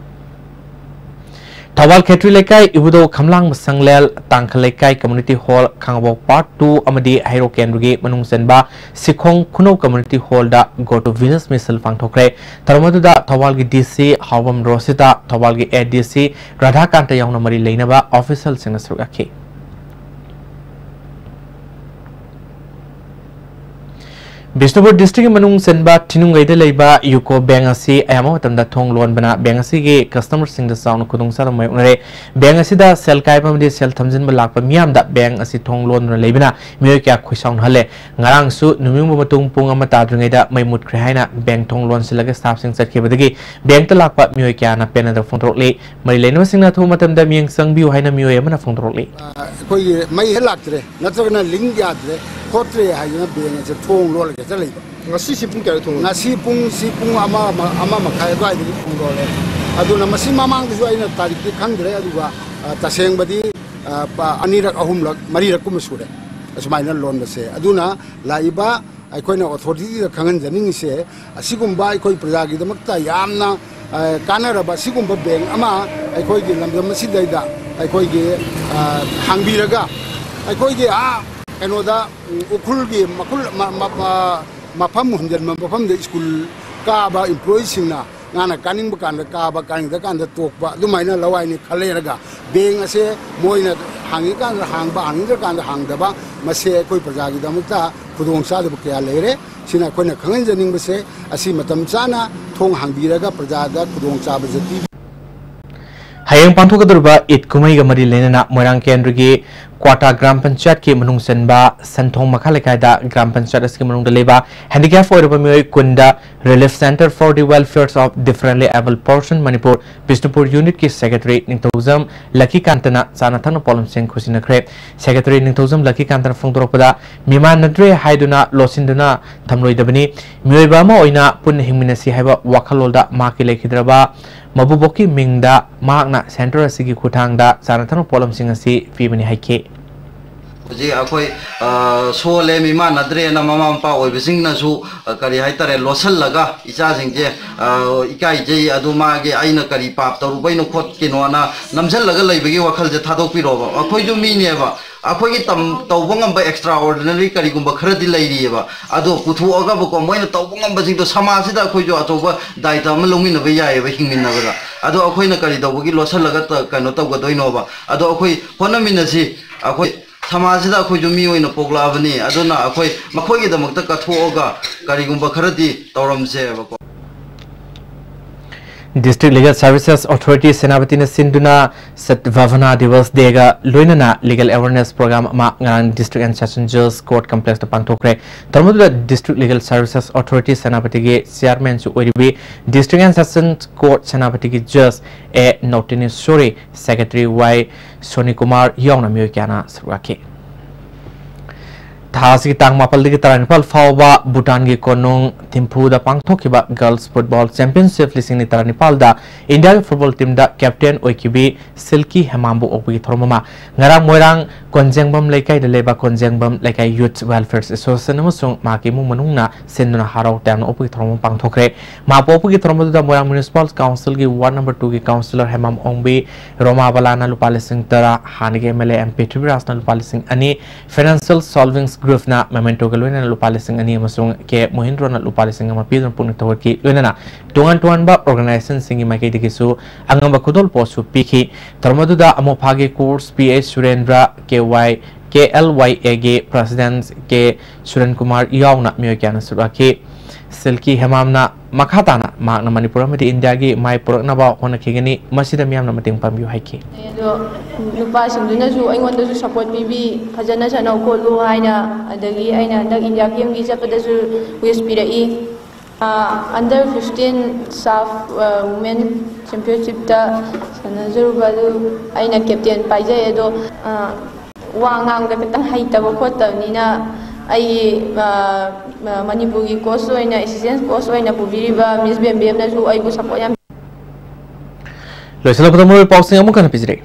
ꯊꯧꯕꯥꯜ ꯈꯦꯇ꯭ꯔꯤ ꯂꯩꯀꯥꯏ ꯏꯕꯨꯙꯧ ꯈꯝꯂꯥꯡꯕ ꯁꯪꯂꯦꯜ, ꯇꯥꯡꯈꯜ ꯂꯩꯀꯥꯏ community hall, ꯈꯥꯉꯕꯣꯛ part two ꯑꯃꯗꯤ ꯍꯩꯔꯣꯛ ꯀꯦꯟꯗ꯭ꯔꯒꯤ ꯃꯅꯨꯡ ꯆꯟꯕ Sikhong ꯈꯨꯅꯧ community hall the Go to Venus mission ꯄꯥꯡꯊꯣꯛꯈ꯭ꯔꯦ꯫ ꯊꯧꯔꯝ ꯑꯗꯨꯗ ꯊꯧꯕꯥꯜꯒꯤ D C ꯍꯥꯎꯕꯝ ꯔꯣꯁꯤꯇꯥ, ꯊꯧꯕꯥꯜꯒꯤ A D C ꯔꯥꯙꯥꯀꯥꯟꯇ ꯌꯥꯎꯅ ꯃꯔꯤ ꯂꯩꯅꯕ official ꯁꯤꯡꯅ ꯁꯔꯨꯛ ꯌꯥꯈꯤ꯫ ꯕꯤꯁꯅꯨꯄꯨꯔ district ꯀꯤ ꯃꯅꯨꯡ ꯆꯟꯕ ꯊꯤꯅꯨꯡꯒꯩꯗ ꯂꯩꯕ UCO bank ꯑꯁꯤ ꯑꯌꯥꯝꯕ ꯃꯇꯝꯗ ꯊꯣꯡ ꯂꯣꯟꯕꯅ bank ꯑꯁꯤꯒꯤ customer ꯁꯤꯡꯗ ꯆꯥꯎꯅ ꯈꯨꯗꯣꯡꯆꯥꯗꯕ ꯃꯥꯌꯣꯛꯅꯔꯦ꯫ Bank ꯑꯁꯤꯗ ꯁꯦꯜ ꯀꯥꯏꯕ ꯑꯃꯗꯤ ꯁꯦꯜ ꯊꯝꯖꯤꯟꯕ ꯂꯥꯛꯄ ꯃꯤꯌꯥꯝꯗ bank ꯑꯁꯤ ꯊꯣꯡ ꯂꯣꯟꯗꯨꯅ ꯂꯩꯕꯅ ꯃꯤꯑꯣꯏ ꯀꯌꯥ ꯈꯣꯏꯁꯥꯎꯅꯍꯜꯂꯦ꯫ ꯉꯔꯥꯡꯁꯨ ꯅꯨꯃꯤꯠ ꯌꯨꯡꯕ ꯃꯇꯨꯡ ꯄꯨꯡ ꯑꯃ ꯇꯥꯗ꯭ꯔꯤꯉꯩꯗ ꯃꯩ ꯃꯨꯠꯈ꯭ꯔꯦ ꯍꯥꯏꯅ bank ꯊꯣꯡ ꯂꯣꯟꯁꯤꯜꯂꯒ staff ꯁꯤꯡ ꯆꯠꯈꯤꯕꯗꯒꯤ bank ꯇ ꯂꯥꯛꯄ ꯃꯤꯑꯣꯏ ꯀꯌꯥꯅ ꯄꯦꯟꯅꯗꯕ ꯐꯣꯡꯗꯣꯔꯛꯂꯤ꯫ ꯃꯔꯤ ꯂꯩꯅꯕꯁꯤꯡꯅ ꯑꯊꯨꯕ ꯃꯇꯝꯗ ꯃꯤꯠꯌꯦꯡ ꯆꯪꯕꯤꯌꯨ ꯍꯥꯏꯅ ꯃꯤꯑꯣꯏ ꯑꯃꯅ ꯐꯣꯡꯗꯣꯔꯛꯂꯤ꯫ ꯑ, ꯑꯩꯈꯣꯏꯒꯤ ꯃꯩ ꯍꯦꯛ ꯂꯥꯛꯇ꯭ꯔꯦ, ꯅꯠꯇ꯭ꯔꯒꯅ link ꯌꯥꯗ꯭ꯔꯦ, ꯈꯣꯠꯇ꯭ꯔꯦ ꯍꯥꯏꯗꯅ bank ꯑꯁꯦ ꯊꯣꯡ ꯂꯣꯜꯂꯒ ꯍꯦꯛꯇ ꯂꯩꯕ꯫ ꯉꯁꯤꯁꯤ ꯄꯨꯡ ꯀꯌꯥꯗ ꯊꯣꯡ ꯂꯣꯜꯂꯤ? ꯉꯁꯤ ꯄꯨꯡꯁꯤ ꯄꯨꯡ ꯑꯃ, ꯑꯃ, ꯑꯃ ꯃꯈꯥꯏ ꯑꯗꯨꯋꯥꯏꯗꯒꯤ ꯊꯣꯡ ꯂꯣꯜꯂꯦ꯫ ꯑꯗꯨꯅ ꯃꯁꯤ ꯃꯃꯥꯡꯗꯁꯨ ꯑꯩꯅ ꯇꯥꯔꯤꯛꯇꯤ ꯈꯪꯗ꯭ꯔꯦ, ꯑꯗꯨꯒ, ꯑ, ꯇꯁꯦꯡꯕꯗꯤ, ꯑ, ꯄ-, ꯑꯅꯤꯔꯛ, ꯑꯍꯨꯝꯂꯛ, ꯃꯔꯤꯔꯛ ꯀꯨꯝꯕ ꯁꯨꯔꯦ ꯑꯁꯨꯃꯥꯏꯅ ꯂꯣꯟꯕꯁꯦ꯫ ꯑꯗꯨꯅ ꯂꯥꯛꯏꯕ ꯑꯩꯈꯣꯏꯅ authority ꯗ ꯈꯪꯍꯟꯖꯅꯤꯡꯉꯤꯁꯦ, ꯑꯁꯤꯒꯨꯝꯕ ꯑꯩꯈꯣꯏ ꯄ꯭ꯔꯖꯥꯒꯤꯗꯃꯛꯇ ꯌꯥꯝꯅ, ꯑ, ꯀꯥꯟꯅꯔꯕ ꯑꯁꯤꯒꯨꯝꯕ bank ꯑꯃ ꯑꯩꯈꯣꯏꯒꯤ ꯂꯝꯗꯝ ꯑꯁꯤꯗꯩꯗ ꯑꯩꯈꯣꯏꯒꯤ, ꯑ, ꯍꯥꯡꯕꯤꯔꯒ, ꯑꯩꯈꯣꯏꯒꯤ, ꯑ, ꯀꯩꯅꯣꯗ, ꯎꯝ, ꯎꯈ꯭ꯔꯨꯜꯒꯤ ꯃꯈꯨꯜ-, ꯃ-, ꯃ-, ꯃ-, ꯃꯐꯝ ꯍꯨꯝꯖꯤꯟꯕ ꯃꯐꯝꯗ school ꯀꯥꯕ employee ꯁꯤꯡꯅ ꯉꯥꯅ ꯀꯥꯅꯤꯡꯕ ꯀꯥꯟꯗ ꯀꯥꯕ, ꯀꯥꯅꯤꯡꯗ ꯀꯥꯟꯗ ꯇꯣꯛꯄ, ꯑꯗꯨꯃꯥꯏꯅ ꯂꯋꯥꯏꯅꯤ ꯈꯜꯂꯦꯔꯒ bank ꯑꯁꯦ ꯃꯣꯏꯅ ꯍꯥꯡꯉꯤꯀꯥꯟꯗ ꯍꯥꯡꯕ, ꯍꯥꯡꯅꯤꯡꯗ꯭ꯔꯀꯥꯟꯗ ꯍꯥꯡꯗꯕ, ꯃꯁꯦ ꯑꯩꯈꯣꯏ ꯄ꯭ꯔꯖꯥꯒꯤꯗꯃꯛꯇ ꯈꯨꯗꯣꯡꯆꯥꯗꯕ ꯀꯌꯥ ꯂꯩꯔꯦ꯫ ꯁꯤꯅ ꯑꯩꯈꯣꯏꯅ ꯈꯪꯍꯟꯖꯅꯤꯡꯕꯁꯦ, ꯑꯁꯤ ꯃꯇꯝ ꯆꯥꯅ ꯊꯣꯡ ꯍꯥꯡꯕꯤꯔꯒ ꯄ꯭ꯔꯖꯥꯗ ꯈꯨꯗꯣꯡꯆꯥꯕꯁꯦ ꯄꯤ꯫ ꯍꯌꯦꯡ ꯄꯥꯡꯊꯣꯛꯀꯗꯧꯔꯤꯕ ꯏꯗ ꯀꯨꯝꯍꯩꯒ ꯃꯔꯤ ꯂꯩꯅꯅ ꯃꯣꯏꯔꯥꯡ ꯀꯦꯟꯗ꯭ꯔꯒꯤ ꯀ꯭ꯋꯥꯇꯥ ꯒ꯭ꯔꯥꯝ ꯄꯟꯆꯥꯌꯠꯀꯤ ꯃꯅꯨꯡ ꯆꯟꯕ ꯁꯟꯊꯣꯡ ꯃꯈꯥ ꯂꯩꯀꯥꯏꯗ ꯒ꯭ꯔꯥꯝ ꯄꯟꯆꯥꯌꯠ ꯑꯁꯤꯒꯤ ꯃꯅꯨꯡꯗ ꯂꯩꯕ handicap ꯑꯣꯏꯔꯕ ꯃꯤꯑꯣꯏ ꯀꯨꯟꯗ Relief Centre for the Welfare of Differently Abled Person Manipur Bishnupur unit ꯀꯤ secretary ꯅꯤꯡꯊꯧꯖꯝ ꯂꯛꯀꯤꯀꯥꯟꯇꯅ ꯆꯥꯅ ꯊꯛꯅ ꯄꯣꯠꯂꯝꯁꯤꯡ ꯈꯨꯠꯁꯤꯟꯅꯈ꯭ꯔꯦ꯫ Secretary ꯅꯤꯡꯊꯧꯖꯝ ꯂꯛꯀꯤꯀꯥꯟꯇꯅ ꯐꯣꯡꯗꯣꯔꯛꯄꯗ, ꯃꯤꯃꯥꯟꯅꯗ꯭ꯔꯦ ꯍꯥꯏꯗꯨꯅ ꯂꯣꯠꯁꯤꯟꯗꯨꯅ ꯊꯝꯂꯣꯏꯗꯕꯅꯤ꯫ ꯃꯤꯑꯣꯏꯕ ꯑꯃ ꯑꯣꯏꯅ ꯄꯨꯟꯅ ꯍꯤꯡꯃꯤꯟꯅꯁꯤ ꯍꯥꯏꯕ ꯋꯥꯈꯜꯂꯣꯟꯗ ꯃꯍꯥꯛꯀꯤ ꯂꯩꯈꯤꯗ꯭ꯔꯕ ꯃꯕꯨꯕꯣꯛꯀꯤ ꯃꯤꯡꯗ ꯃꯍꯥꯛꯅ centre ꯑꯁꯤꯒꯤ ꯈꯨꯠꯊꯥꯡꯗ ꯆꯥꯅ ꯊꯛꯅ ꯄꯣꯠꯂꯝꯁꯤꯡ ꯑꯁꯤ ꯄꯤꯕꯅꯤ ꯍꯥꯏꯈꯤ꯫ ꯍꯧꯖꯤꯛ ꯑꯩꯈꯣꯏ ꯁꯣꯜꯂꯦ, ꯃꯤꯃꯥꯟꯅꯗ꯭ꯔꯦꯅ ꯃꯃꯥ ꯃꯄꯥ ꯑꯣꯏꯕꯁꯤꯡꯅꯁꯨ ꯀꯔꯤ ꯍꯥꯏꯇꯥꯔꯦ, ꯂꯣꯠꯁꯤꯜꯂꯒ ꯏꯆꯥꯁꯤꯡꯁꯦ ꯏꯀꯥꯏꯖꯩ, ꯑꯗꯨ ꯃꯥꯒꯤ ꯑꯩꯅ ꯀꯔꯤ ꯄꯥꯞ ꯇꯧꯔꯨꯕꯩꯅꯣ ꯈꯣꯠꯀꯤꯅꯣꯅ ꯅꯝꯁꯤꯜꯂꯒ ꯂꯩꯕꯒꯤ ꯋꯥꯈꯜꯁꯦ ꯊꯥꯗꯣꯛꯄꯤꯔꯣꯕ꯫ ꯑꯩꯈꯣꯏꯁꯨ ꯃꯤꯅꯦꯕ, ꯑꯩꯈꯣꯏꯒꯤ ꯇꯧꯕ ꯉꯝꯕ extraordinary ꯀꯔꯤꯒꯨꯝꯕ ꯈꯔꯗꯤ ꯂꯩꯔꯤꯑꯕ꯫ ꯑꯗꯣ ꯄꯨꯊꯣꯛꯑꯒꯕꯀꯣ, ꯃꯣꯏꯅ ꯇꯧꯕ ꯉꯝꯕꯁꯤꯡꯗꯣ ꯁꯃꯥꯖꯁꯤꯗ ꯑꯩꯈꯣꯏꯁꯨ ꯑꯆꯧꯕ ꯗꯥꯏꯇ ꯑꯃ ꯂꯧꯃꯤꯟꯅꯕ ꯌꯥꯏꯑꯕ ꯍꯤꯡꯃꯤꯟꯅꯕꯗ꯫ ꯑꯗꯣ ꯑꯩꯈꯣꯏꯅ ꯀꯔꯤ ꯇꯧꯕꯒꯤ ꯂꯣꯠꯁꯤꯜꯂꯒ ꯀꯩꯅꯣ ꯇꯧꯒꯗꯣꯏꯅꯣꯕ? ꯑꯗꯣ ꯑꯩꯈꯣꯏ ꯍꯣꯠꯅꯃꯤꯟꯅꯁꯤ꯫ ꯑꯩꯈꯣꯏ ꯁꯃꯥꯖꯁꯤꯗ ꯑꯩꯈꯣꯏꯁꯨ ꯃꯤ ꯑꯣꯏꯅ ꯄꯣꯛꯂꯛꯑꯕꯅꯤ꯫ ꯑꯗꯨꯅ ꯑꯩꯈꯣꯏ ꯃꯈꯣꯏꯒꯤꯗꯃꯛꯇ ꯀꯠꯊꯣꯛꯑꯒ ꯀꯔꯤꯒꯨꯝꯕ ꯈꯔꯗꯤ ꯇꯧꯔꯝꯁꯦꯕꯀꯣ꯫ District Legal Services Authority ꯁꯦꯅꯥꯄꯇꯤꯅ ꯁꯤꯟꯗꯨꯅ ꯁꯠꯚꯥꯕꯅꯥ ꯗꯤꯋꯁ ꯗꯦꯒ ꯂꯣꯏꯅꯅ legal awareness program ꯑꯃ ꯉꯔꯥꯡ District and Session Judge Court Complex ꯇ ꯄꯥꯡꯊꯣꯛꯈ꯭ꯔꯦ꯫ ꯊꯧꯔꯝ ꯑꯗꯨꯗ District Legal Services Authority ꯁꯦꯅꯥꯄꯇꯤꯒꯤ Chairman ꯁꯨ ꯑꯣꯏꯔꯤꯕꯤ District and Session Court ꯁꯦꯅꯥꯄꯇꯤꯒꯤ Judge A ꯅꯧꯇꯤꯅꯦꯁꯣꯔꯤ, Secretary ꯋꯥꯏ ꯁꯣꯅꯤꯀꯨꯃꯥꯔ ꯌꯥꯎꯅ ꯃꯤꯑꯣꯏ ꯀꯌꯥꯅ ꯁꯔꯨꯛ ꯌꯥꯈꯤ꯫ ꯊꯥ ꯑꯁꯤꯒꯤ ꯇꯥꯡ ꯃꯥꯄꯜꯗꯒꯤ ꯇꯔꯥꯅꯤꯄꯥꯜ ꯐꯥꯎꯕ ꯚꯨꯇꯥꯟꯒꯤ ꯀꯣꯅꯨꯡ ꯊꯤꯝꯐꯨꯗ ꯄꯥꯡꯊꯣꯛꯈꯤꯕ Girls Football Championship ꯂꯤꯁꯤꯡ ꯑꯅꯤ ꯇꯔꯥꯅꯤꯄꯥꯜꯗ ꯏꯟꯗꯤꯌꯥꯒꯤ ꯐꯨꯠꯕꯣꯜ ꯇꯤꯝꯗ ꯀꯦꯞꯇꯦꯟ ꯑꯣꯏꯈꯤꯕꯤ ꯁꯤꯜꯀꯤ ꯍꯦꯃꯥꯝꯕꯨ ꯑꯣꯛꯄꯒꯤ ꯊꯧꯔꯝ ꯑꯃ ꯉꯔꯥꯡ ꯃꯣꯏꯔꯥꯡ ꯀꯣꯟꯖꯦꯡꯕꯝ ꯂꯩꯀꯥꯏꯗ ꯂꯩꯕ ꯀꯣꯟꯖꯦꯡꯕꯝ ꯂꯩꯀꯥꯏ Youth Welfare Association ꯑꯃꯁꯨꯡ ꯃꯍꯥꯛꯀꯤ ꯏꯃꯨꯡ ꯃꯅꯨꯡꯅ ꯁꯤꯟꯗꯨꯅ ꯍꯔꯥꯎ ꯇꯌꯥꯝꯅ ꯑꯣꯛꯄꯒꯤ ꯊꯧꯔꯝ ꯑꯃ ꯄꯥꯡꯊꯣꯛꯈ꯭ꯔꯦ꯫ ꯃꯍꯥꯛꯄꯨ ꯑꯣꯛꯄꯒꯤ ꯊꯧꯔꯝ ꯑꯗꯨꯗ ꯃꯣꯏꯔꯥꯡ Municipal Council ꯒꯤ Ward number two ꯒꯤ Councillor ꯍꯦꯃꯥꯝ ꯑꯣꯡꯕꯤ, ꯔꯣꯃꯥꯕꯂꯥꯅ ꯂꯨꯄꯥ ꯂꯤꯁꯤꯡ ꯇꯔꯥ, ꯍꯥꯟꯅꯒꯤ M L A M ꯄ꯭ꯔꯤꯊꯤꯕꯤꯔꯥꯖꯅ ꯂꯨꯄꯥ ꯂꯤꯁꯤꯡ ꯑꯅꯤ, Financial Solvings Group ꯅ memento ꯒ ꯂꯣꯏꯅꯅ ꯂꯨꯄꯥ ꯂꯤꯁꯤꯡ ꯑꯅꯤ ꯑꯃꯁꯨꯡ ꯀꯦ ꯃꯣꯍꯤꯟꯗ꯭ꯔꯣꯅ ꯂꯨꯄꯥ ꯂꯤꯁꯤꯡ ꯑꯃ ꯄꯤꯗꯨꯅ ꯄꯨꯛꯅꯤꯡ ꯊꯧꯒꯠꯈꯤ꯫ ꯂꯣꯏꯅꯅ ꯇꯣꯉꯥꯟ ꯇꯣꯉꯥꯟꯕ organization ꯁꯤꯡꯒꯤ ꯃꯥꯏꯀꯩꯗꯒꯤꯁꯨ ꯑꯉꯝꯕ ꯈꯨꯗꯣꯜꯄꯣꯠꯁꯨ ꯄꯤꯈꯤ꯫ ꯊꯧꯔꯝ ꯑꯗꯨꯗ ꯑꯃꯣꯐꯥꯒꯤ coach P H ꯁꯨꯔꯦꯟꯗ꯭ꯔ, K Y, K L Y A ꯒꯤ President ꯀꯦ ꯁꯨꯔꯦꯟ ꯀꯨꯃꯥꯔ ꯌꯥꯎꯅ ꯃꯤꯑꯣꯏ ꯀꯌꯥꯅ ꯁꯔꯨꯛ ꯌꯥꯈꯤ꯫ ꯁꯤꯜꯀꯤ ꯍꯦꯃꯥꯝꯅ ꯃꯈꯥ ꯇꯥꯅ ꯃꯍꯥꯛꯅ ꯃꯅꯤꯄꯨꯔ ꯑꯃꯗꯤ ꯏꯟꯗꯤꯌꯥꯒꯤ ꯃꯥꯏ ꯄꯨꯔꯛꯅꯕ ꯍꯣꯠꯅꯈꯤꯒꯅꯤ, ꯃꯁꯤꯗ ꯃꯤꯌꯥꯝꯅ ꯃꯇꯦꯡ ꯄꯥꯡꯕꯤꯌꯨ ꯍꯥꯏꯈꯤ꯫ ꯑꯗꯣ ꯅꯨꯄꯥꯁꯤꯡꯗꯨꯅꯁꯨ ꯑꯩꯉꯣꯟꯗꯁꯨ support ꯄꯤꯕꯤ, "ꯐꯖꯅ ꯁꯥꯟꯅꯧ ꯈꯣꯠꯂꯨ" ꯍꯥꯏꯅ꯫ ꯑꯗꯒꯤ ꯑꯩꯅ ꯍꯟꯗꯛ ꯏꯟꯗꯤꯌꯥ game ꯒꯤ ꯆꯠꯄꯗꯁꯨ wish ꯄꯤꯔꯛꯏ꯫ ꯑ, under fifteen SAFF, ꯑ, Women Championship ꯇ ꯁꯥꯟꯅꯖꯔꯨꯕ ꯑꯗꯨ ꯑꯩꯅ captain ꯄꯥꯏꯖꯩ꯫ ꯑꯗꯣ, ꯑ, ꯋꯥ ꯉꯥꯡꯕꯗ ꯈꯤꯇꯪ ꯍꯩꯇꯕ ꯈꯣꯠꯇꯕꯅꯤꯅ ꯑꯩ, ꯑ, ꯑ, ꯃꯅꯤꯄꯨꯔꯒꯤ coach ꯑꯣꯏꯅ, assistant coach ꯑꯣꯏꯅ ꯄꯨꯕꯤꯔꯤꯕ Miss ꯕꯦꯝꯕꯦꯝꯅꯁꯨ ꯑꯩꯕꯨ support ꯌꯥꯝ ꯂꯣꯏꯁꯤꯜꯂꯛꯄꯗ ꯃꯔꯨꯑꯣꯏꯕ ꯄꯥꯎꯁꯤꯡ ꯑꯃꯨꯛ ꯍꯟꯅ ꯄꯤꯖꯔꯤ꯫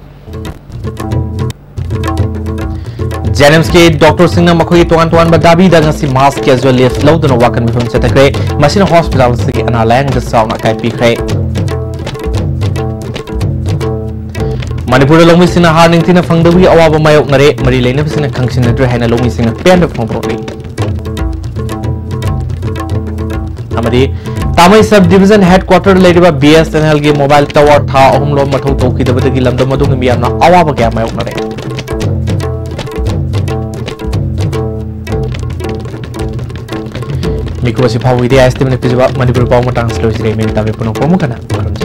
ꯖꯦꯅꯤꯝꯁꯀꯤ ꯗꯣꯛꯇꯔꯁꯤꯡꯅ ꯃꯈꯣꯏꯒꯤ ꯇꯣꯉꯥꯟ ꯇꯣꯉꯥꯟꯕ ꯗꯥꯕꯤꯗ ꯉꯁꯤ mass casual leave ꯂꯧꯗꯨꯅ ꯋꯥꯀꯠ ꯃꯤꯐꯝ ꯆꯠꯊꯈ꯭ꯔꯦ꯫ ꯃꯁꯤꯅ ꯍꯣꯁꯄꯤꯇꯥꯜꯁꯤꯒꯤ ꯑꯅꯥ ꯂꯥꯌꯦꯡꯗ ꯆꯥꯎꯅ ꯑꯀꯥꯏ ꯄꯤꯈ꯭ꯔꯦ꯫ ꯃꯅꯤꯄꯨꯔꯗ ꯂꯧꯃꯤꯁꯤꯡꯅ ꯍꯥꯔ ꯅꯤꯡꯊꯤꯅ ꯐꯪꯗꯕꯒꯤ ꯑꯋꯥꯕ ꯃꯥꯌꯣꯛꯅꯔꯦ꯫ ꯃꯔꯤ ꯂꯩꯅꯕꯁꯤꯡꯅ ꯈꯪꯁꯤꯟꯅꯗ꯭ꯔꯦ ꯍꯥꯏꯅ ꯂꯧꯃꯤꯁꯤꯡꯅ ꯄꯦꯟꯗꯕ ꯐꯣꯡꯗꯣꯔꯛꯂꯤ꯫ ꯑꯃꯗꯤ ꯇꯥꯃꯩ sub division headquarter ꯂꯩꯔꯤꯕ B S N L ꯒꯤ mobile tower ꯊꯥ ꯑꯍꯨꯝ ꯂꯣꯝ ꯃꯊꯧ ꯇꯧꯈꯤꯗꯕꯗꯒꯤ ꯂꯝꯗꯝ ꯑꯗꯨꯒꯤ ꯃꯤꯌꯥꯝꯅ ꯑꯋꯥꯕ ꯀꯌꯥ ꯃꯥꯌꯣꯛꯅꯔꯦ꯫ ꯃꯤꯀꯨꯞ ꯑꯁꯤ ꯐꯥꯎꯕꯒꯤꯗꯤ ꯑꯥꯏ ꯑꯦꯁ ꯇꯤ ꯚꯤꯅ ꯄꯤꯖꯕ ꯃꯅꯤꯄꯨꯔꯤ ꯄꯥꯎ ꯃꯇꯥꯡꯁꯤ ꯂꯣꯏꯁꯤꯜꯂꯦ꯫ ꯃꯤꯅ ꯇꯥꯕꯤꯔꯤꯕ ꯄꯨꯝꯅꯃꯛꯄꯨ ꯑꯃꯨꯛ ꯍꯟꯅ ꯈꯨꯔꯨꯝꯖꯔꯤ꯫